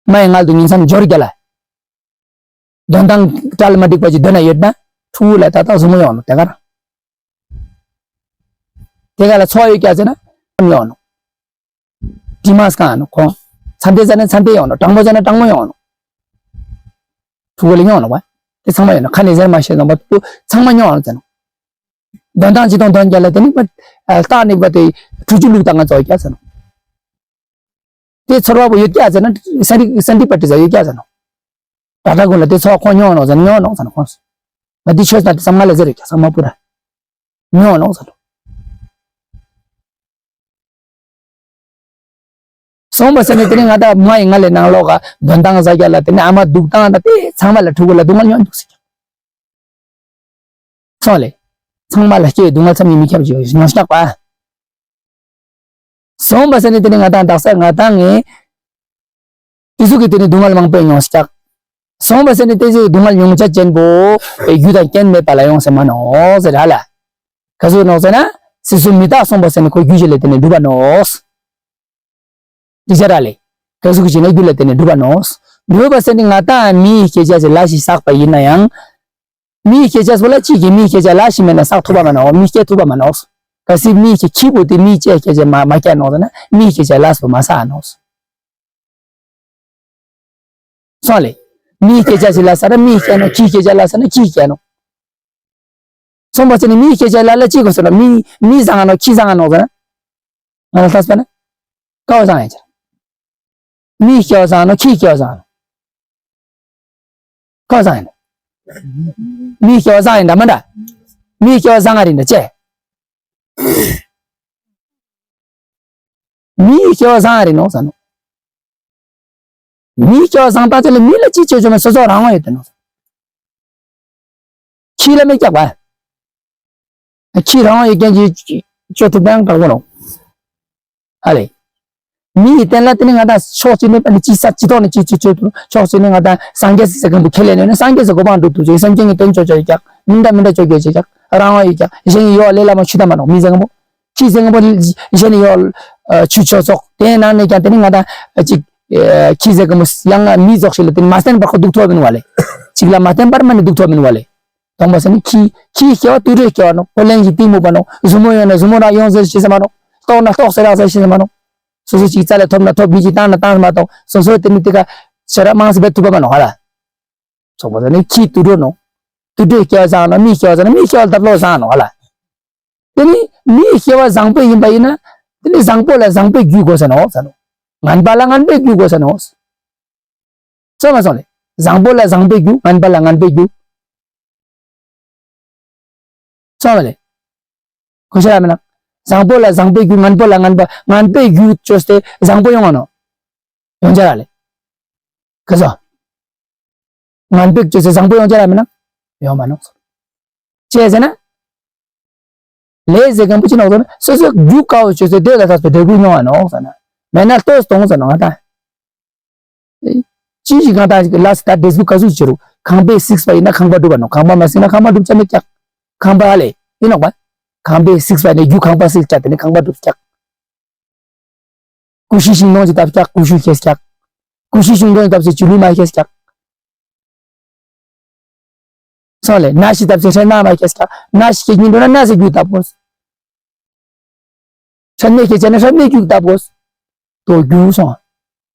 མ་ཡི་ངལ་དུ་ཉིང་མཚམས་འབྱོར་རྒྱ་ལ། དོན་དང་གྲལ་མ་འགྲིག་པ་ཅིག་འདོད་ན་ཡོད་ན་ཕྲུ་གུ་ལ་ད་ལྟ་བཟུང་མ་ཡོང་ནོ་དེ་གར། དེ་ག་ལ་ཚོགས་ཡོད་ཀྱག་ཟེར་ན་ཡོང་ནོ། དྲི་མ་སྐང་ནོ་ཁོང་། ཚ་འདེ་ཟ་ན་ཚ་འདེ་ཡོང་ནོ། གྲང་མོ་ཟ་ན་གྲང་མོ་ཡོང་ནོ། ཕྲུ་གུ་ལ་ཡོང་ནོ་བ། དེ་ཚང་མ་ཡོང་ནོ་ཁ་ནས་ཟེར་མ་ཤེས་ནོ་བ་ཕྲུ་གུ་ཚང་མ་ཡོང་ནོ་ཟེར་ནོ། དོན་དང་ཅི་དང་དོན་རྒྱ་ལ་དེ་ནི་བ། རྟག་ནི་བ་དེ་ཕྲུ་གུ་ལུག་དང་ང་ཚོ་ཡོད་ཀྱག་ཟེར་ནོ། དེ་ཚོར་བ་བོ་ཡོད་ཀྱག་ཟེར་ན་སན་ཏི་སན་ཏི་པ་ཏི་ཟ་ཡོད་ཀྱག་ཟེར་ནོ། ད་ལྟ་ཀུན་ལ་དེ་ཚོ་ཁོང་མྱོང་ནོ་ཟེར་ན་མྱོང་ནོ་ཟེར་ན་ཁོང་། ང་དེ་ཆོས་ན་དེ་ཚང་མ་ལ་ཟེར་ཡོད་ཀྱག་ཚང་མ་པུ་ར། མྱོང་ནོ་ཟེར་ནོ། སོང་པ་ཟེར་ནས་དེ་ནི་ང་དང་མ་ཡི་ང་ལས་ནང་ལོག་ག་འདོན་སྟངས་ཟ་རྒྱ་ལ་དེ་ནི་ཨ་མ་འདུག་སྟངས་ད་དེ་ཚང་མ་ལ་ཕྲུ་གུ་ལ་སྡུག་བསྔལ་མྱོང་འདུག་ཟེར་ཀྱག་སོང་ལེ། ཚང་མ་ལ་སྐྱེ་བའི་སྡུག་བསྔལ་མཚམས་ཡིན་མི་ཁྱབ་ཅིག་མྱོང་ཤག་པ། སོང་པ་ཟེར་ནས་དེ་ནི་ང་དང་དག་ས་ང་དང་ངས། དེ་ཚོ་གི་དེ་ནི་སྡུག་བསྔལ་མང་པོ་མྱོང་ཤག་སོང་པ་ཟེར་ནས་དེ་ཚོ་སྡུག་བསྔལ་མྱོང་ཆ་ཅན་པོ། རྒྱུ་དང་རྐྱེན་མེད་པ་ལ་ཡོང་ཟེར་མ་ནོ་ཟེར་ཧ་ལ། ག་ཚོད་ནོ་ཟེར་ན། སྲིད་གསུམ་མི་རྟག་སོང་པ་ཟེར་ནས་ཁོ་རྒྱུ་ཞིག་ལས་དེ་ནི་འགྲུབ་པ་ནོ། དེ་ཆ་ར་ལེ། ག་ཟུག་བྱས་ན་རྒྱུ་ལ་བརྟེན་ནས་འགྲུབ་པ་ནོ། འགྲུབ་པ་ཟེར་ནི་ང་དང་མིའི་སྐད་ཆ་ཞིག་ལ་ཞིག་བསགས་པ་ཡིན་ན་ཡང་། མིའི་སྐད་ཆ་བོ་ལ་གཅིག་གིས་མིའི་སྐད་ཆ་ལ་ཞིག་མེད་ན་བསགས་ཐུབ་པ་མ་ནོ། མི་སྐད་ཐུབ་པ་མ་ནོ། གལ་སྲིད་མིའི་སྐད་ཁྱི་བོ་དེ་མིའི་སྐད་སྐད་ཆ་མ་མ་སྐད་ནོ་ཟེར་ན་མིའི་སྐད་ཆ་ལ་སོ་མ་བསགས་ནོ། སོང་ལེ། མིའི་སྐད་ཆ་ཞིག་ལ་ཟེར་ན་མིའི་སྐད་ནོ། ཁྱིའི་སྐད་ཆ་ལ་ཟེར་ན་ཁྱིའི་སྐད་ནོ། སོང་པ་ཟེར་ནི་མིའི་སྐད་ཆ་ལ་ལ་ཅི་གོ་ཟེར་ན་མི་མི་བཟང་ང་ནོ་ཁྱི་བཟང་ང་ནོ་ཟེར་ན། ང་ལ་ལྟ་ཟེར་ན། ཀ་བ་བཟང་ཡིན་ཅེ། མིའི་སྐད་བཟང་ནོ་ཁྱིའི་སྐད་བཟང་ནོ། ཀ་བ་བཟང་ཡིན། མིའི་སྐད་བཟང་ཡིན་འདྲ་མ་འདྲ། མིའི་སྐད་བཟང་ང་རིན་འདྲ་ཅེ། མིའི་སྐལ་བ་བཟང་རེད་ནོ་ཟེར་ནོ། མིའི་སྐལ་བ་བཟང་ད་ཚོད་ལ་མི་ལ་ཅི་བྱེད་ཆོག་མེད་སོ་སོ་རང་དབང་ཡོད་དེ་ནོ། ཁྱི་ལ་མི་སྐྱག་པ། ཁྱི་རང་དབང་ཡོད་མཁན་གྱི་བཅོས་ཐུབ་ན་ཡང་དྲག་པོ་ནོ། ཨ་ལེ། མི་ཡི་རྟེན་ལ་དེ་ནི་ང་དང་ཕྱོགས་གཅིག་ནས་པ་ནི་ཅི་ས་ཅི་ཐོག་ནས་ཅི་ཅི་བཅོས་ཐུབ་ཕྱོགས་གཅིག་ནས་ང་དང་སངས་རྒྱས་སི་ས་གང་དུ་ཁས་ལེན་ནས་ནི་སངས་རྒྱས་སི་གོ་འཕང་འགྲུབ་ཐུབ་ཅིག་སེམས་ཅན་གྱི་དོན་བཅོ་བཅོ་ཡོད་ཀྱག་མི་འདྲ་མི་འདྲ་བཅོ་རྒྱུ་ཡོད་ཀྱག་རང་དབང་ཡོད་ཀྱག་གཞན་གྱི་ཡོག་ལས་སླ་མ་ཆུ་དམ་མ་ནོ་མི་ཟེར་གང་པོ། ཁྱི་ཟེར་མཁན་པོ་གཞན་ནི་ཡོད། ཆུ་ཆོས་ཚོགས་དེའི་ནང་ནས་ཀྱང་དེ་ནི་ང་དང་ཅིག་ ཨེ། ཁྱི་ཟེར་གི་མོ་ཡང་ང་མི་ཙོགས་ཤིག་ལ་དེ་མ་བསྟན་པར་ཁོ་སྡུག་ཐོབ་མིན་བ་ལེ། གཅིག་ལ་མ་བསྟན་པར་མ་ནི་སྡུག་ཐོབ་མིན་བ་ལེ། སྟོང་པ་ཟེར་ནི་ཁྱི། ཁྱིའི་སྐྱེ་བ་དུད་འགྲོའི་སྐྱེ་བ་ནོ། ཨོ་ལན་གྱི་གཏིང་མོ་པ་ནོ། ཟུར་མོ་ཡོང་ན་ཟུར་མོ་རང་ཡོང་ཟེར་ཤེས་ས་མ་ནོ། ལྟོགས་ན་ལྟོགས་ཟེར་རག་ཟེར་ཤེས་ས་མ་ནོ། སོ་སོ་གཅིག་རྩ་ལས་ཐོབ་ན་ཐོབ། མི་གཅིག་བཏང་ན་བཏང་མ་གཏོགས་སོ་སོ་དེ་ནི་དེ་ག་ཤ་ར་མང་སེ་བེད་ཐུབ་པ་མ་ནོ་ཧ་ལ། སོང་པ་ཟེར་ནི་ཁྱི་དུད་འགྲོ་ནོ། དུད་འགྲོའི་སྐྱེ་བ་བཟང་ནོ། མིའི་སྐྱེ་བ་བཟང་ནོ། མིའི་སྐྱེ་བ་ལ་ད་ལོ་བཟང་ནོ་ཧ་ལ། དེ་ནི་མིའི་སྐྱེ་བ་བཟང་པོ་ཡིན་པ་ཡིན་ན། དེ་ནི་བཟང་པོ་ལ་བཟང་པོའི་རྒྱུ་དགོས་ས་ནོ་ཟེར་ནོ། ངན་པ་ལ་ངན་པའི་རྒྱུ་དགོས་ས་ནོ། སོང་མ་སོང་ལེ། བཟང་པོ་ལ་བཟང་པོའི་རྒྱུ། ངན་པ་ལ་ངན་པའི་རྒྱུ། སོང་བ་ལེ། གོ་ཤེས་ར་མེད་ན། བཟང་པོ་ལ་བཟང་པོའི་རྒྱུ། ངན་པ་ལ་ངན་པ། ངན་པའི་རྒྱུ་བཅོས་ཏེ་བཟང་པོ་ཡོང་བ་ནོ། ཡོང་ཆ་ར་ལེ། ག་ཚོད། ངན་པའི་བཅོས་ཏེ་བཟང་པོ་ཡོང་ཆ་ར་མེད་ན། ཡོང་མ་ནོ། ཅི་ཟེར་ན། ལས་ཟེར་མཁན་པོ་ཅི་ནོག་ཟེར་ན། སོ་སོའི་རྒྱུ་དཀའ་བ་བཅོས་ཏེ་དེ་ལ་ཐག་པའི་འབྲས་བུ་མྱོང་བ་ནོ་ཟེར་ན། མེད་ན་ལྟོས་གཏོང་ཟེར་ནོ་ང་ད། ཅི་ཞིག་གང་ལྟར་ཞིག་ལ་སི་ད་འབྲས་བུ་ག་ཟུག་བྱེད་རུང་ཁང་པས་བསྲེགས་པ་ཡིན་ན་ཁང་པ་འགྲུབ་པ་ནོ། ཁང་པ་མ་བསྲེགས་ན་ཁང་པ་འགྲུབ་ཆ་མེད་ཀྱག། ཁང་པ་ཨ་ལེ་ཡིན་ནོག་པ། ཁང་པས་བསྲེགས་པ་ནི་རྒྱུ་ཁང་པ་བསྲེགས་ཀྱག། དེ་ནི་ཁང་པ་འགྲུབ་ཀྱག། ཀུ་ཤུ་ཤིང་སྡོང་ཞིག་བཏབ་ཀྱག། ཀུ་ཤུ་སྐྱེས་ཀྱག། ཀུ་ཤུ་ཤིང་སྡོང་ཞིག་བཏབ་ཚེ་བྱི་ལུ་མ་སྐྱེས་ཀྱག། སོང་ལེ། ནས་ཞིག་བཏབ་ཚེ་ཧྲེ་ནས་མ་སྐྱེས་ཀྱག། ནས་ཞིག་སྐྱེ་སྙིང་འདོད་ན་ནས་ཞིག་རྒྱུ་བཏབ་དགོས། ཧྲན་མེད་སྐྱེ་ཆ་ན་ཧྲན་མེད་རྒྱུ་བཏབ་དགོས། དོ་རྒྱུ་སོང་།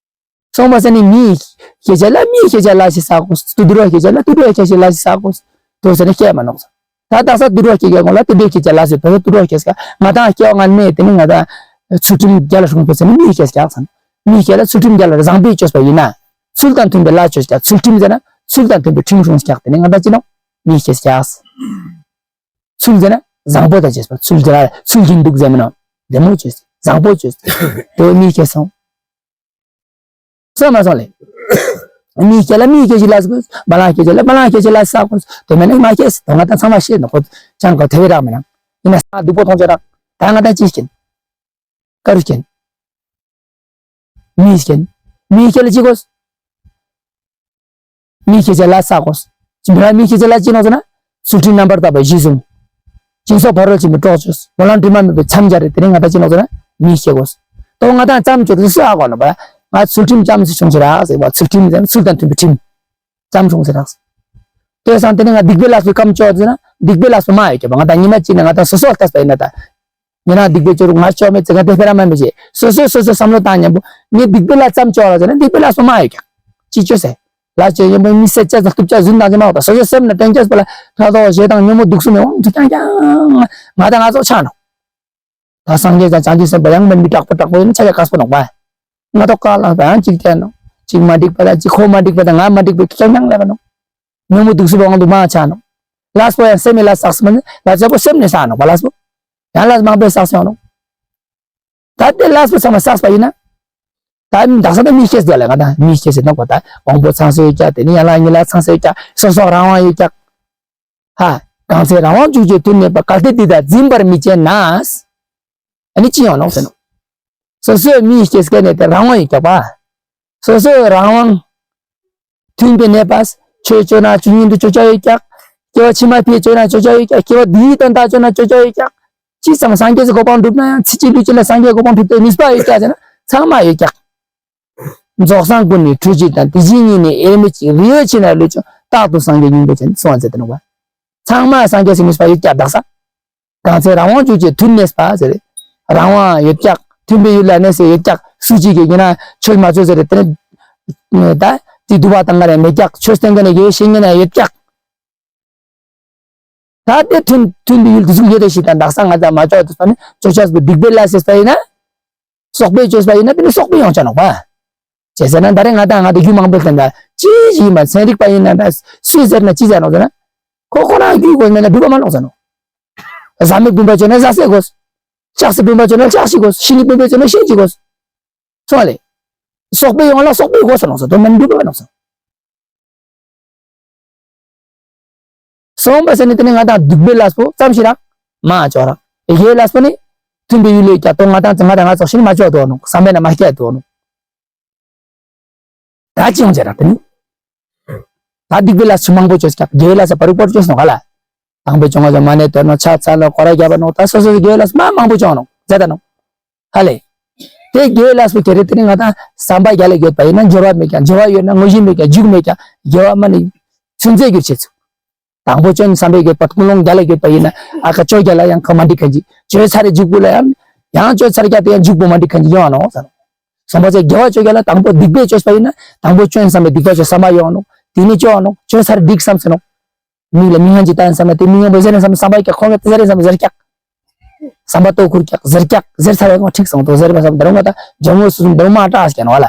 སོང་པ་ཟེར་ནི་མིའི་སྐྱེ་ཆ་ལ་མིའི་སྐྱེ་ཆ་ལ་ཞིག་བསགས་དགོས། དུད་འགྲོའི་སྐྱེ་ཆ་ལ་དུད་འགྲོའི་སྐྱེ་ཆ་ལ་ཞིག་བསགས་དགོས། དོ་ཟེར་ནི་སྐྱེ་མ་ནོག་ཟེར། ད་དག་ས་དུད་འགྲོ་སྐྱེ་རྒྱལ་གོང་ལ་དུད་འགྲོའི་སྐྱེ་རྒྱལ་ལ་ཟེར་དོ་དུད་འགྲོ་སྐྱེ་རྒྱལ་ང་དང་སྐྱེ་བ་སྔ་མའི་དེ་ནི་ང་དང་ཚུལ་ཁྲིམས་རྒྱལ་ལ་སྲུང་དགོས་ཟེར་ནི་མིའི་སྐྱེ་རྒྱལ་ཟེར། མིའི་སྐྱེ་ལ་ཚུལ་ཁྲིམས་རྒྱལ་ལ་བཟང་པོས་བཅོས་པ་ཡིན་ན། ཚུལ་དང་མཐུན་པའི་ལ་བཅོས་ཀྱང་ཚུལ་ཁྲིམས་ཟེར་ན་ཚུལ་དང་མཐུན་པའི་ཁྲིམས་སྲུང་ཀྱང་དེ་ནི་ང་དང་ཅི་ནོ། མིའི་སྐྱེ་རྒྱལ། ཚུལ་ཟེར་ན་བཟང་པོ་དང་བཅས་པ་ཚུལ་རྒྱལ་ཚུལ་བཞིན་འདུག་ཟེར་མི་ནོ། བདེ་མོ་བཅོས་བཟང་པོ་བཅོས་དེ་མིའི་སྐྱེ་སོང་། སོང་མ་སོང་ལེ། མིའི་སྐྱེ་ལ་མིའི་སྐྱེ་ཞིག་ལ་ཟེར་དགོས། བ་ལང་སྐྱེ་ལ་བ་ལང་སྐྱེ་ཞིག་ལ་ཟེར་དགོས། དེ་མེད་ན་མ་སྐྱེས་དོ་ང་དང་ཚང་མ་ཤེས་ནོ་ཁོ་ཅང་གོ་དེ་བས་རག་མི་ན། ཡིན་ན་ས་སྡུག་པོ་མཐོང་ཆ་རག། ད་ང་དང་ཅི་སྐྱེན། ཀ་རུ་སྐྱེན། མིའི་སྐྱེན། མིའི་སྐྱེ་ལ་ཅི་དགོས། མིའི་སྐྱེ་ཆ་ལ་ཟེར་དགོས། ཅི་མི་མིའི་སྐྱེ་ཆ་ལ་ཅི་ནོ་ཟེར་ན། ཚུལ་ཁྲིམས་རྣམ་པར་དག་པའི་གཞི་བཟུང་། སྦྱིན་སོགས་ཕ་རོལ་ཕྱིན་པའི་གྲོགས་བཅོས། སྨོན་ལམ་དྲི་མ་མེད་པའི་མཚམས་སྦྱར་རེད། དེ་ནི་ང་དང་ཅི་ནོ་ཟེར་ན། མིའི་སྐྱེ་དགོས། དོ་ང་དང་ཙམ་བཅོས་ཏེ་སུ་ཨ་གོ་ནོ་བ། ང་ཚུལ་ཁྲིམས་ཙམ་ཞིག་སྲུང་ཞིག་རག་ཟེར་བ། ཚུལ་ཁྲིམས་ཟེར་ན་ཚུལ་དང་མཐུན་པའི་ཁྲིམས། ཙམ་སྲུང་ཟེར་རག། དེ་སང་དེ་ནི་ང་སྡིག་པའི་ལས་པའི་གམ་བཅོ་ཟེར་ན་སྡིག་པའི་ལས་པ་མ་ཡོད་ཀྱང་ང་དང་ཉི་མ་གཅིག་ནས་ང་དང་སོ་སོ་ལྟས་པ་ཡིན་ན་ད། ཉེ་རང་སྡིག་པའི་ཆོས་རུ་ང་ཆོ་མེད་ཚེ་ང་དེ་སྤེ་ར་མ་མེད་ཅེས་སོ་སོས་སོ་སོའི་བསམ་བློ་བཏང་མཉམ་པོ་ངས་སྡིག་པའི་ལས་ཙམ་བཅོ་ལ་ཟེར་ན་སྡིག་པའི་ལས་པ་མ་ཡོད་ཀྱང་ཅི་བཅོས་ཟེར། ལ་བཅོས་ཡིན་པ་མི་སེར་ཅེས་དང་གཏུབ་ཅེས་རྫུན་དང་ཅི་མ་འོག་ད་སོ་སོའི་སེམས་ན་དྲན་ཅེས་པ་ལ་ཕྲག་དོག་ཞེ་སྡང་ཉོན་མོངས་དུག་གསུམ་ནས་དབང་དུ་ཀྱང་ཀྱང་ང་དང་ང་ཚོ་ཆགས་ནོ། ད་སངས་རྒྱས་དང་བྱང་ཆུབ་སེམས་དཔའ་ཡང་མིན་པའི་དྲག་པོ་དྲག་པོ་ཡིན་ན་ཆ་ཡ་དཀའ་སྤོ་ནོག་པ། ང་ཐོག་ཀ་ལ་དང་ཅིག་བསྟན་ནོ། ཅིག་མ་འགྲིག་པ་དང་ཅིག་ཁོ་མ་འགྲིག་པ་དང་ང་མ་འགྲིག་པའི་ཀྱང་ཀྱང་ལས་པ་ནོ། ཉོན་མོངས་དུག་གསུམ་པ་དབང་དུ་མ་ཆགས་ནོ། ལས་པོ་ཡང་སེམས་མི་ལ་བསགས་སི་མ་ནི་ལ་ཚ་པོ་སེམས་ནས་བསགས་ནོ་པ་ལས་པོ། ཡང་ལས་མང་པོས་བསགས་སོང་ནོ། ད་དེ་ལས་པོ་ཚང་མ་བསགས་པ་ཡིན་ན། ད་དག་ས་ད་མི་སྐྱེས་ཟེར་ལ་ང་ད་མི་སྐྱེས་ཟེར་ནོ་པ་ད་དབང་པོ་ཚང་སེ་ཡོད་ཀྱག་དེ་ནི་ཡང་ལ་ཉི་ལ་ཚང་སེ་ཡོད་ཀྱག་སོ་སོ་རང་དབང་ཡོད་ཀྱག། ཧ། གང་ཚེ་རང་དབང་བཅུག་ཅེས་དུས་གནས་པ་གལ་ཏེ་འདི་དག་འཛིན་པར་མི་བྱེད་ན། ཨ་ནི་ཅི་ཡོང་ནོག་ཟེར་ནོ། སོ་སོའི་མིའི་སྐྱེ་སྐྱེ་ནས་དེ་རང་དབང་ཡོད་ཀྱག་པ། སོ་སོའི་རང་དབང་། མཐུན་པའི་གནས་པ། ཆོས་སྤྱོད་ན་ཆོས་ཉིད་དུ་སྤྱོད་བྱ་ཡོད་ཀྱག། སྐྱེ་བ་ཕྱི་མ་ཕྱི་སྤྱོད་ན་སྤྱོད་བྱ་ཡོད་ཀྱག། སྐྱེ་བ་འདིའི་དོན་དག་སྤྱོད་ན་སྤྱོད་བྱ་ཡོད་ཀྱག། ཅི་ཙམ་སངས་རྒྱས་སུ་གོ་འཕང་བསྒྲུབ་ན་ཡང་ཚེ་གཅིག་ལུས་གཅིག་ལ་སངས་རྒྱས་གོ་འཕང་བསྒྲུབ་ཐུབ་ནུས་པ་ཡོད་ཀྱག་ཟེར་ན་ཚང་མ་ཡོད་ཀྱག། རྫོགས་སངས་ཀུན་ནས་འཁྲུལ་གཅིག་དང་དེ་བཞིན་ཉིད་ནི་དབྱེར་མེད་ཅིང་རིགས་ཡོད་ཕྱིར་ན་ལུས་ཀྱང་རྟག་ཏུ་སངས་རྒྱས་སྙིང་པོ་ཅན་གསུངས་པ་མཛད་དེ་ནོ་པ། ཚང་མ་སངས་རྒྱས་སུ་ནུས་པ་ཡོད་ཀྱག་དག་ས། གང་ཚེ་རང་དབང་བཅུག་ཅེས་དུས་གནས་པ་ཟེར། རང་དབང་ཡོད་ཀྱག། མཐུན་པའི་ཡུལ་ལ་གནས་སེ་ཡོད་ཀྱག། སུ་གཅིག་གིས་ཡིན་ན་ཆོས་མ་བཅོས་ཟེར་དེ་ནི། ད་དེ་སྡུག་པ་བཏང་ག་རེ་མེད་ཀྱག། ཆོས་བསྟན་ག་ནས་ཡོད་ཤེས་ངེས་ན་ཡོད་ཀྱག། ད་དེ་མཐུན་མཐུན་པའི་ཡུལ་དུ་གཟུགས་ཡོད་དེ་ཞིག་དང་དག་ས་ང་ཚ་མ་བཅོས་དུ་ས་ནི་བཅོས་ཆགས་པའི་སྡིག་པའི་ལས་ཟེར་ས་ཡིན་ན། སོག་པོས་བཅོས་པ་ཡིན་ན་དེ་ནི་སོག་པོས་ཡོང་ཆ་ནོག་པ། ཅེས་ཟེར་ན་ད་རེས་ང་དང་ང་དང་རྒྱུ་མང་པོའི་སྟེང་ད་ཅི་ཞིག་ཡིན་པ་ཚན་རིག་པ་ཡིན་ན་ད་སུས་ཟེར་ན་ཅི་ཟེར་ནོག་ཟེར་ན། ཁོ་ཁོ་རང་རྒྱུ་དགོས་མེད་ན་སྒྲུབ་པ་མ་ནོག་ཟེར་ནོ། བཟའ་མི་བུམ་པ་བཅོས་ན་བཟའ་ཟས་དགོས། ལྕགས་སྲེག་བུམ་པ་བཅོས་ན་ལྕགས་ཤིག་དགོས། ཤིང་ནི་བུམ་པ་བཅོས་ན་ཤིང་གཅིག་དགོས། སོང་ལེ། སོག་པོའི་ཡོང་ལ་སོག་པོའི་དགོས་ཟེར་ནོག་ཟེར་དོ་མེད་ན་སྒྲུབ་པ་མ་ནོག་ཟེར། སོང་པ་ཟེར་ནི་དེ་ནི་ང་དང་སྡིག་པའི་ལས་པོ་ཙམ་ཞིག་རང་མ་བཅོ་རང་། དགེ་བའི་ལས་པོ་ནི་མཐུན་པའི་ཡུལ་ལས་ཀྱང་དོ་ང་དང་ང་དང་ང་ཚོགས་ཤིག་མ་བཅོ་དོ་ནོག་བསམ་པས་ན་མ་སྐྱེ་དོ་ནོག། ད་ཅི་ཡོང་བྱས་ར་དེ་ནི། ད་སྡིག་པའི་ལས་ཆུ་མང་པོ་བཅོས་ཀྱག། དགེ་བའི་ལས་ས་པ་རུ་པོར་བཅོས་ནོག་ག་ལ། དང་པོའི་བཅོ་ལྔ་ཚོ་མ་ཎི་བཏོན་ནོག། ཕྱག་འཚལ་ནོག། སྐོར་ར་བརྒྱབ་པ་ནོག། ད་སོ་སོའི་དགེ་བའི་ལས་མ་མང་པོ་བཅོས་ནོག་མཛད་ད་ནོག་ཧ་ལེ། དེ་དགེ་བའི་ལས་པོ་ཁྱེར་རེ་དེ་ནི་ང་དང་བསམ་པ་རྒྱལ་ལ་ཡོད་པ་ཡིན་ན་འབྱོར་བ་མེད་ཀྱང་། འབྱོར་བ་ཡོད་ན་དངོས་གཞི་མེད་ཀྱང་། རྒྱུ་མེད་ཀྱང་དགེ་བ་མ་ནི་ཚུན་ཚོད་རྒྱུ་བྱེད་ཚུལ། དང་པོ་སྐྱོན་བསམ་པའི་དགེ་བ་ཀུན་སློང་རྒྱལ་ལ་ཡོད་པ་ཡིན་ན། ཨ་ཁ་ཅོ་རྒྱལ་ལ་ཡང་ཁ་མ་འགྲིག་མཁན་ཅིག་ཅོ་ཚར་རེ་འཇུག་པོ་ལ་ཡང་ཡང་ཅོ་ཚར་རྒྱ་དེ་ཡང་འཇུག་པོ་མ་འགྲིག་མཁན་ཅིག་ཡོང་བ་ནོ་ཟེར། སོང་པ་ཚེ་དགེ་བ་ཅོ་རྒྱལ་ལ་དང་པོ་སྡིག་པའི་ཅོས་པ་ཡིན་ན། དང་པོ་སྐྱོན་བསམ་པའི་སྡིག་པ་ཅོ་བསམ་པ་ཡོང་ནོ། དེ་ནི་ཅོ་ནོ། ཅོ་ཚར་འགྲིག་བསམ་ཟེར་ནོ། མིག་ལ་མིག་སྔན་གྱི་ལྟ་ཡིན་བསམ་ན་དེ་མིག་སྔན་པོ་ཟེར་ཡིན་བསམ་ན་བསམ་པ་ཀྱག་ཁོང་གི་དེ་ཟེར་ཡིན་བསམ་ན་ཟེར་ཀྱག་བསམ་པ་ལྟོ་ཁུར་ཀྱག་ཟེར་ཀྱག་ཟེར་ཚར་བའི་ཁོང་ཁྲིག་སོང་དོ་ཟེར་བ་བསམ་དོ་ང་དང་ཇོ་མོ་སུ་སུ་འདོན་མ་སྐྲག་ཟེར་ནོ་ལ།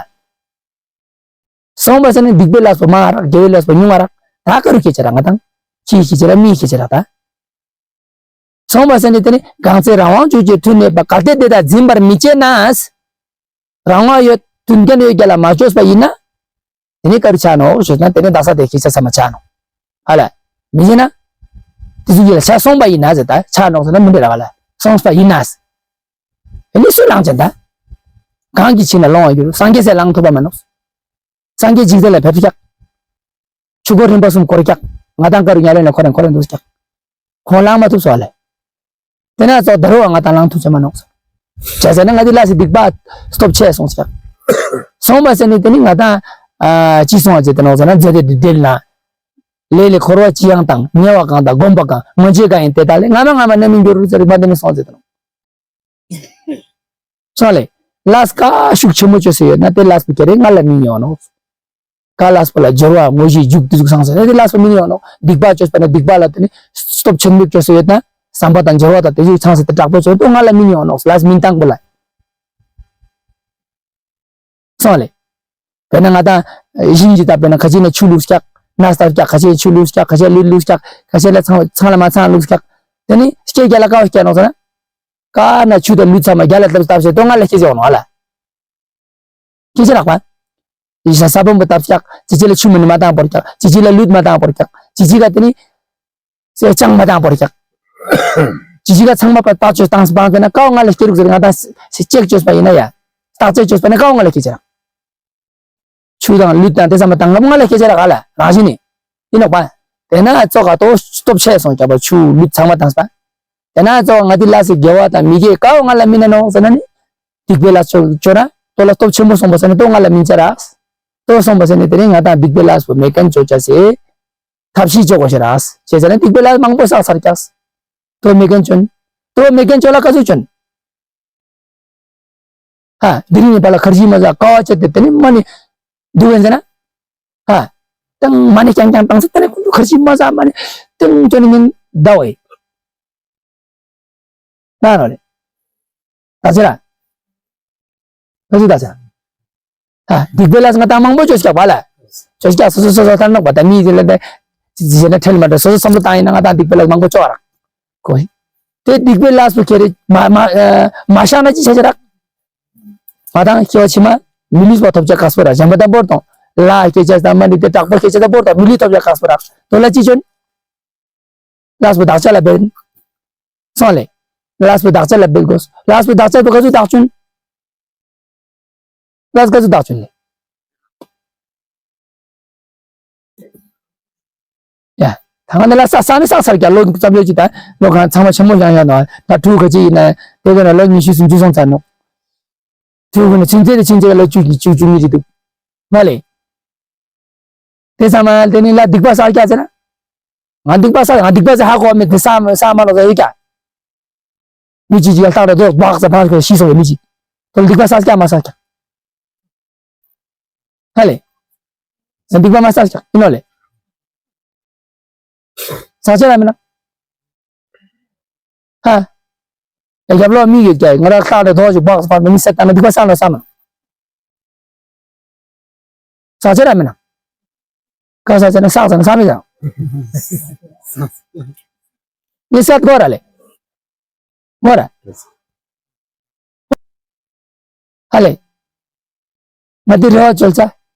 སོང་པ་ཟེར་ནི་སྡིག་པའི་ལས་པོ་མང་རག་དགེ་བའི་ལས་པོ་ཉུང་བ་རག་ད་ཀ་རུ་ཁྱེད་ཅེ་རག་ང་དང་ཁྱི་ཁྱེད་ཅེ་རག་མི་ཁྱེད་ཅེ་རག་ད། སོང་པ་ཟེར་ནི་དེ་ནི་གང་ཚེ་རང་དབང་ཕྱོགས་ཀྱི་མཐུ་གནས་པ། གལ་ཏེ་དེ་དག་འཛིན་པར་མི་བྱེད་ན། རང་དབང་ཡོད་མཐུན་རྐྱེན་ཡོད་རྒྱ་ལ་མ་བཅོས་པ་ཡིན་ན། དེ་ནི་ཀ་རུ་ཆ་ནོ་ཞེས་ན་དེ་ནི་དག་ས་དེ་ཁྱེད་ཆ་ས་མ་ཆ་ནོ། ཧ་ལ། མི་བྱེད་ན། དེ་ཚོ་ཡིད་ལ་ཆ་སོང་པ་ཡིན་ན་ཟེར་ད་ཆ་ནོ་ཟེར་ན་མི་འདྲ་ར་ག་ལ་སོང་པ་ཡིན་ན། དེ་ནི་སུ་ལངས་ཅན་ད། གང་གི་ཕྱིར་ན་ལོང་བ་གྱུར། སངས་རྒྱས་སྲས་ལངས་ཐུབ་པ་མ་ནོ། སངས་རྒྱས་འཇིག་རྟེན་ལ་ཕེབས་ཀྱག་ཆོས་འཁོར་རིམ་པ་གསུམ་བསྐོར་ཀྱག་ང་དང་ཀ་རུ་ཉ་ལེན་ལ་ཁོ་རང་ཁོ་རང་འདུག་ཀྱག་ཁོང་ལངས་མ་ཐུབ་སོ་ལེ། དེ་ན་ཙོག་ད་རུ་བ་ང་དང་ལངས་ཐུབ་ཆ་མ་ནོག་ཟེར། བྱས་ཟེར་ན་ང་དེ་ལ་སི་སྡིག་པ་སྟོབས་ཆེ་སོང་ཀྱག་སོང་པ་ཟེར་ནི་དེ་ནི་ང་དང་ཨ་ཅི་སོང་བ་ཅེ་དེ་ནོག་ཟེར་ན་མཛད་དེ་དེ་དེ་ན། ལས་ལས་འཁོར་བ་ཅི་ཡང་དང་། ཉེ་བ་གང་དང་སྒོམ་པ་གང་། མ་བྱས་གང་ཡིན་དེ་དག་ལས། སྔ་མ་སྔ་མ་ནས་མི་འགྱུར་རུ་ཟེར་མ་དེ་ནི་སོང་ཟེར་དེ་ནོག་སོང་ལེ། ལས་ཀ་ཤུགས་ཆེན་མོ་བཅོས་སུ་ཡོད་ན་དེ་ལས་པོ་ཁྱེར་རེ་ང་ལ་མི་ཉོ་ནོ། ཀ་ལས་པོ་ལ་སྦྱོར་བ་དངོས་གཞི་རྒྱུ་དེ་ཟུག་སང་ཟེར་ན་དེ་ལས་པོ་མི་ཉོ་ནོ། སྡིག་པ་བཅོས་པ་ན་སྡིག་པ་ལ་དེ་ནི་སྟོབས་ཆེན་པོ་བཅོས་སུ་ཡོད་ན་བསམ་པ་དང་སྦྱོར་བ་དང་དེ་ཟུག་ཚང་ཟེར་དེ་དྲག་པོ་བཅོས་དུ་ང་ལ་མི་ཉོ་ནོ། ལས་མི་བཏང་པོ་ལ། སོང་ལེ། དཔེར་ན་ང་དང་ཤིང་གཅིག་ད་དཔེར་ན་ཁ་ཅིག་ན་ཆུ་བླུགས་ཀྱག་སྣ་ལྟར་ཀྱག་ཁ་ཅིག་ཆུ་བླུགས་ཀྱག་ཁ་ཅིག་ལུད་བླུགས་ཀྱག་ཁ་ཅིག་ལ་ཚང་ཚང་ལ་མ་ཚང་བླུགས་ཀྱག་དེ་ནི་སྐྱེ་རྒྱ་ལ་ཀ་བ་སྐྱེ་ནོ་ཟེར་ན། ཀ་ན་ཆུ་དང་ལུད་ཚང་མ་རྒྱ་ལ་བཏབ་བཏབ་ཟེར་དོ་ང་ལ་སྐྱེ་ཟེར་ནོ་ང་ལ། སྐྱེ་ཅི་རག་པ། ཡི་ཤ་ས་བོན་པོ་བཏབ་ཀྱག་ཅི་ཅི་ལ་ཆུ་མི་ནི་མ་བཏང་བོར་ཀྱག་ཅི་ཅི་ལ་ལུད་མ་བཏང་བོར་ཀྱག་ཅི་ཅི་ག་དེ་ནི། སེ་ཅང་མ་བཏང་བོར་ཀྱག་ཅི་ཅི་ག་ཚང་མ་པ་བཏགས་བཅོས་བཏང་སྤང་ཟེར་ན་ཀ་བ་ང་ལ་སྐྱེ་རུག་ཟེར་ང་དང་སེ་ཅེག་བཅོས་པ་ཡིན་ན་ཡ། བཏགས་བཅོས་བཅོས་པ་ན་ཀ་བ་ང་ལ་སྐྱེ་ཅི་རག་ཆུ་དང་ལུད་དང་དེ་ཚང་མ་དང་ང་ལ་སྐད་ཆ་ར་ག་ལ་རང་བཞིན་ནི། ཡིན་ནོག་པ། དེ་ན་ཙོག་ག་ཏོ་སྟོབས་ཆེ་སོང་རྒྱ་པ་ཆུ་ལུད་ཚང་མ་དང་སྤ། དེ་ན་ཙོག་ང་དེ་ལ་སི་དགེ་བ་དང་མི་དགེ་ཀ་བ་ང་ལ་མི་ན་ནོ་ཟེར་ན་ནི། སྡིག་པའི་ལ་ཆོ་ཆོ་ན་ཏོ་ལ་སྟོབས་ཆེན་པོ་སོང་པ་ཟེར་ན་ཏོ་ང་ལ་མིན་ཅ་ར། ཏོ་སོང་པ་ཟེར་ནི་དེ་རིང་ང་དང་སྡིག་པའི་ལ་སོ་མེ་ཀན་ཅོ་ཅ་སེ། ཐབས་ཤེས་ཅོ་གོ་ཤེ་ར། ཅེ་ཟེར་ན་སྡིག་པའི་ལ་མང་པོ་བསགས་ཚར་ཀྱག་ཏོ་མེ་ཀན་ཅོན། ཏོ་མེ་ཀན་ཅོ་ལ་ཀ་ཟུ་ཅོན། ཧ། དེ་རིང་ནས་ཕར་ལ་ཁར་ཇི་མ་ཟ་ཀ་བ་བཅད་དེ་དེ་ནི་མ་ནི། འདུག་ཡིན་ཟེར་ན། ཧ། ཏང་མ་ནི་རྐྱང་རྐྱང་བཏང་ཟེར་དེ་ནི་ཁོང་ཚོ་ཁར་ཇི་མ་ཟ་མ་ནི། ཏང་ཅོ་ནི་ཉིན་ཟླ་བའི། ན་རོ་ལེ། ད་ཟེར་ར། ད་ཟེར་ད་ཟེར། ཧ། སྡིག་པའི་ལས་ང་དང་མང་པོ་བཅོས་ཀྱག་པ་ལ། བཅོས་ཀྱག་སོ་སོ་སོ་སོ་ལྟར་ནོག་པ་ད་མི་ཟེར་ལ་ད། ཅི་ཟེར་ན་ཁྲེལ་མ་འདྲ་སོ་སོ་བསམ་བློ་བཏང་ཡིན་ན་ང་དང་སྡིག་པའི་ལས་མང་པོ་བཅོ་བ་ར། ཁོ། དེ་སྡིག་པའི་ལས་སུ་ཁྱེར་རེ་མ་མ་ཨ་མ་བཤགས་ན་ཅི་བྱ་བྱ་རག་མ་དང་སྐྱེ་བ་ཕྱི་མ་མི་ལུས་པ་ཐོབ་བྱ་དཀའ་སྤོ་ར་གཞན་པ་དང་པོར་དང་ལ་སྐྱེ་བྱ་དང་མ་འདི་དེ་དྲག་པོ་སྐྱེ་བྱ་དང་པོར་དང་མི་ལུས་ཐོབ་བྱ་དཀའ་སྤོ་ར་དོ་ལ་ཅི་བྱོན། ལས་པོ་བདག་ཅག་ལ་འབད། སོང་ལེ། ལས་པོ་བདག་ཅག་ལ་འབད་དགོས། ལས་པོ་བདག་ཅག་ཏུ་ག་ཚོད་བདག་བྱོན། ལས་ག་ཚོད་བདག་བྱོན་ལེ། ཡ། ད་ང་ནི་ལ་ས་ས་ནི་ས་སར་ཀྱང་ལོ་ཙམ་ཡོད་ཅིག་དང་ལོ་གང་ཚང་མ་ཆེན་མོ་ཡང་ཡང་ནོ་ད་ཕྲུ་གུ་གཅིག་ཡིན་ན་དེ་ག་ན་ལོ་ཉི་ཤུ་སུམ་ཅུ་སོང་ཚར་ནོ། ཕྲུ་གུ་ནི་ཆུང་ཚེ་དེ་ཆུང་ཚེ་ལོ་བཅུ་གཉིས་བཅུ་བཅུ་གཉིས་རེད་འདུག་མ་ལེ། དེ་ཚང་མ་དེ་ནི་ལ་སྡིག་པ་བསགས་ཀྱག་ཟེར་ན། ང་སྡིག་པ་བསགས་ང་སྡིག་པ་ཟེར་ཧ་གོ་མེད་དེ་བསགས་མ་བསགས་མ་ལོ་ཟེར་ཡོད་ཀྱག་མི་གཅིག་གཅིག་ལ་ལྟག་ར་རྡོ་སྦག་ཟེར་ཕར་ཤི་སོང་བའི་མི་གཅིག་ཁོ་ལ་སྡིག་པ་བསགས་ཀྱག་མ་བསགས་ཀྱག་ཧ་ལེ། ང་སྡིག་པ་མ་བསགས་ཀྱག་ཡིན་ནོ་ལེ། བསགས་ཆེ་ར་མིན་ན། ཧ། ཡ་རྒྱབ་ལོགས་མི་ཡོད་ཀྱག་ང་ར་ལྟག་ར་རྡོ་ཞིག་སྦག་ཟེར་ཕར་མི་མི་སད་ད་ན་སྡིག་པ་བསགས་ནོ་བསགས་ནོ། ཟག་བཅས་ར་མིན་ན། ག་ཟག་བཅས་ན་ཟག་ཟེར་ན་ཟག་མི་ཟག་ངས་ཟག་གོ་ར་ལེ། མོ་ར། ཧ་ལེ། ང་དེ་རེ་བ་བཅོལ་ཚ།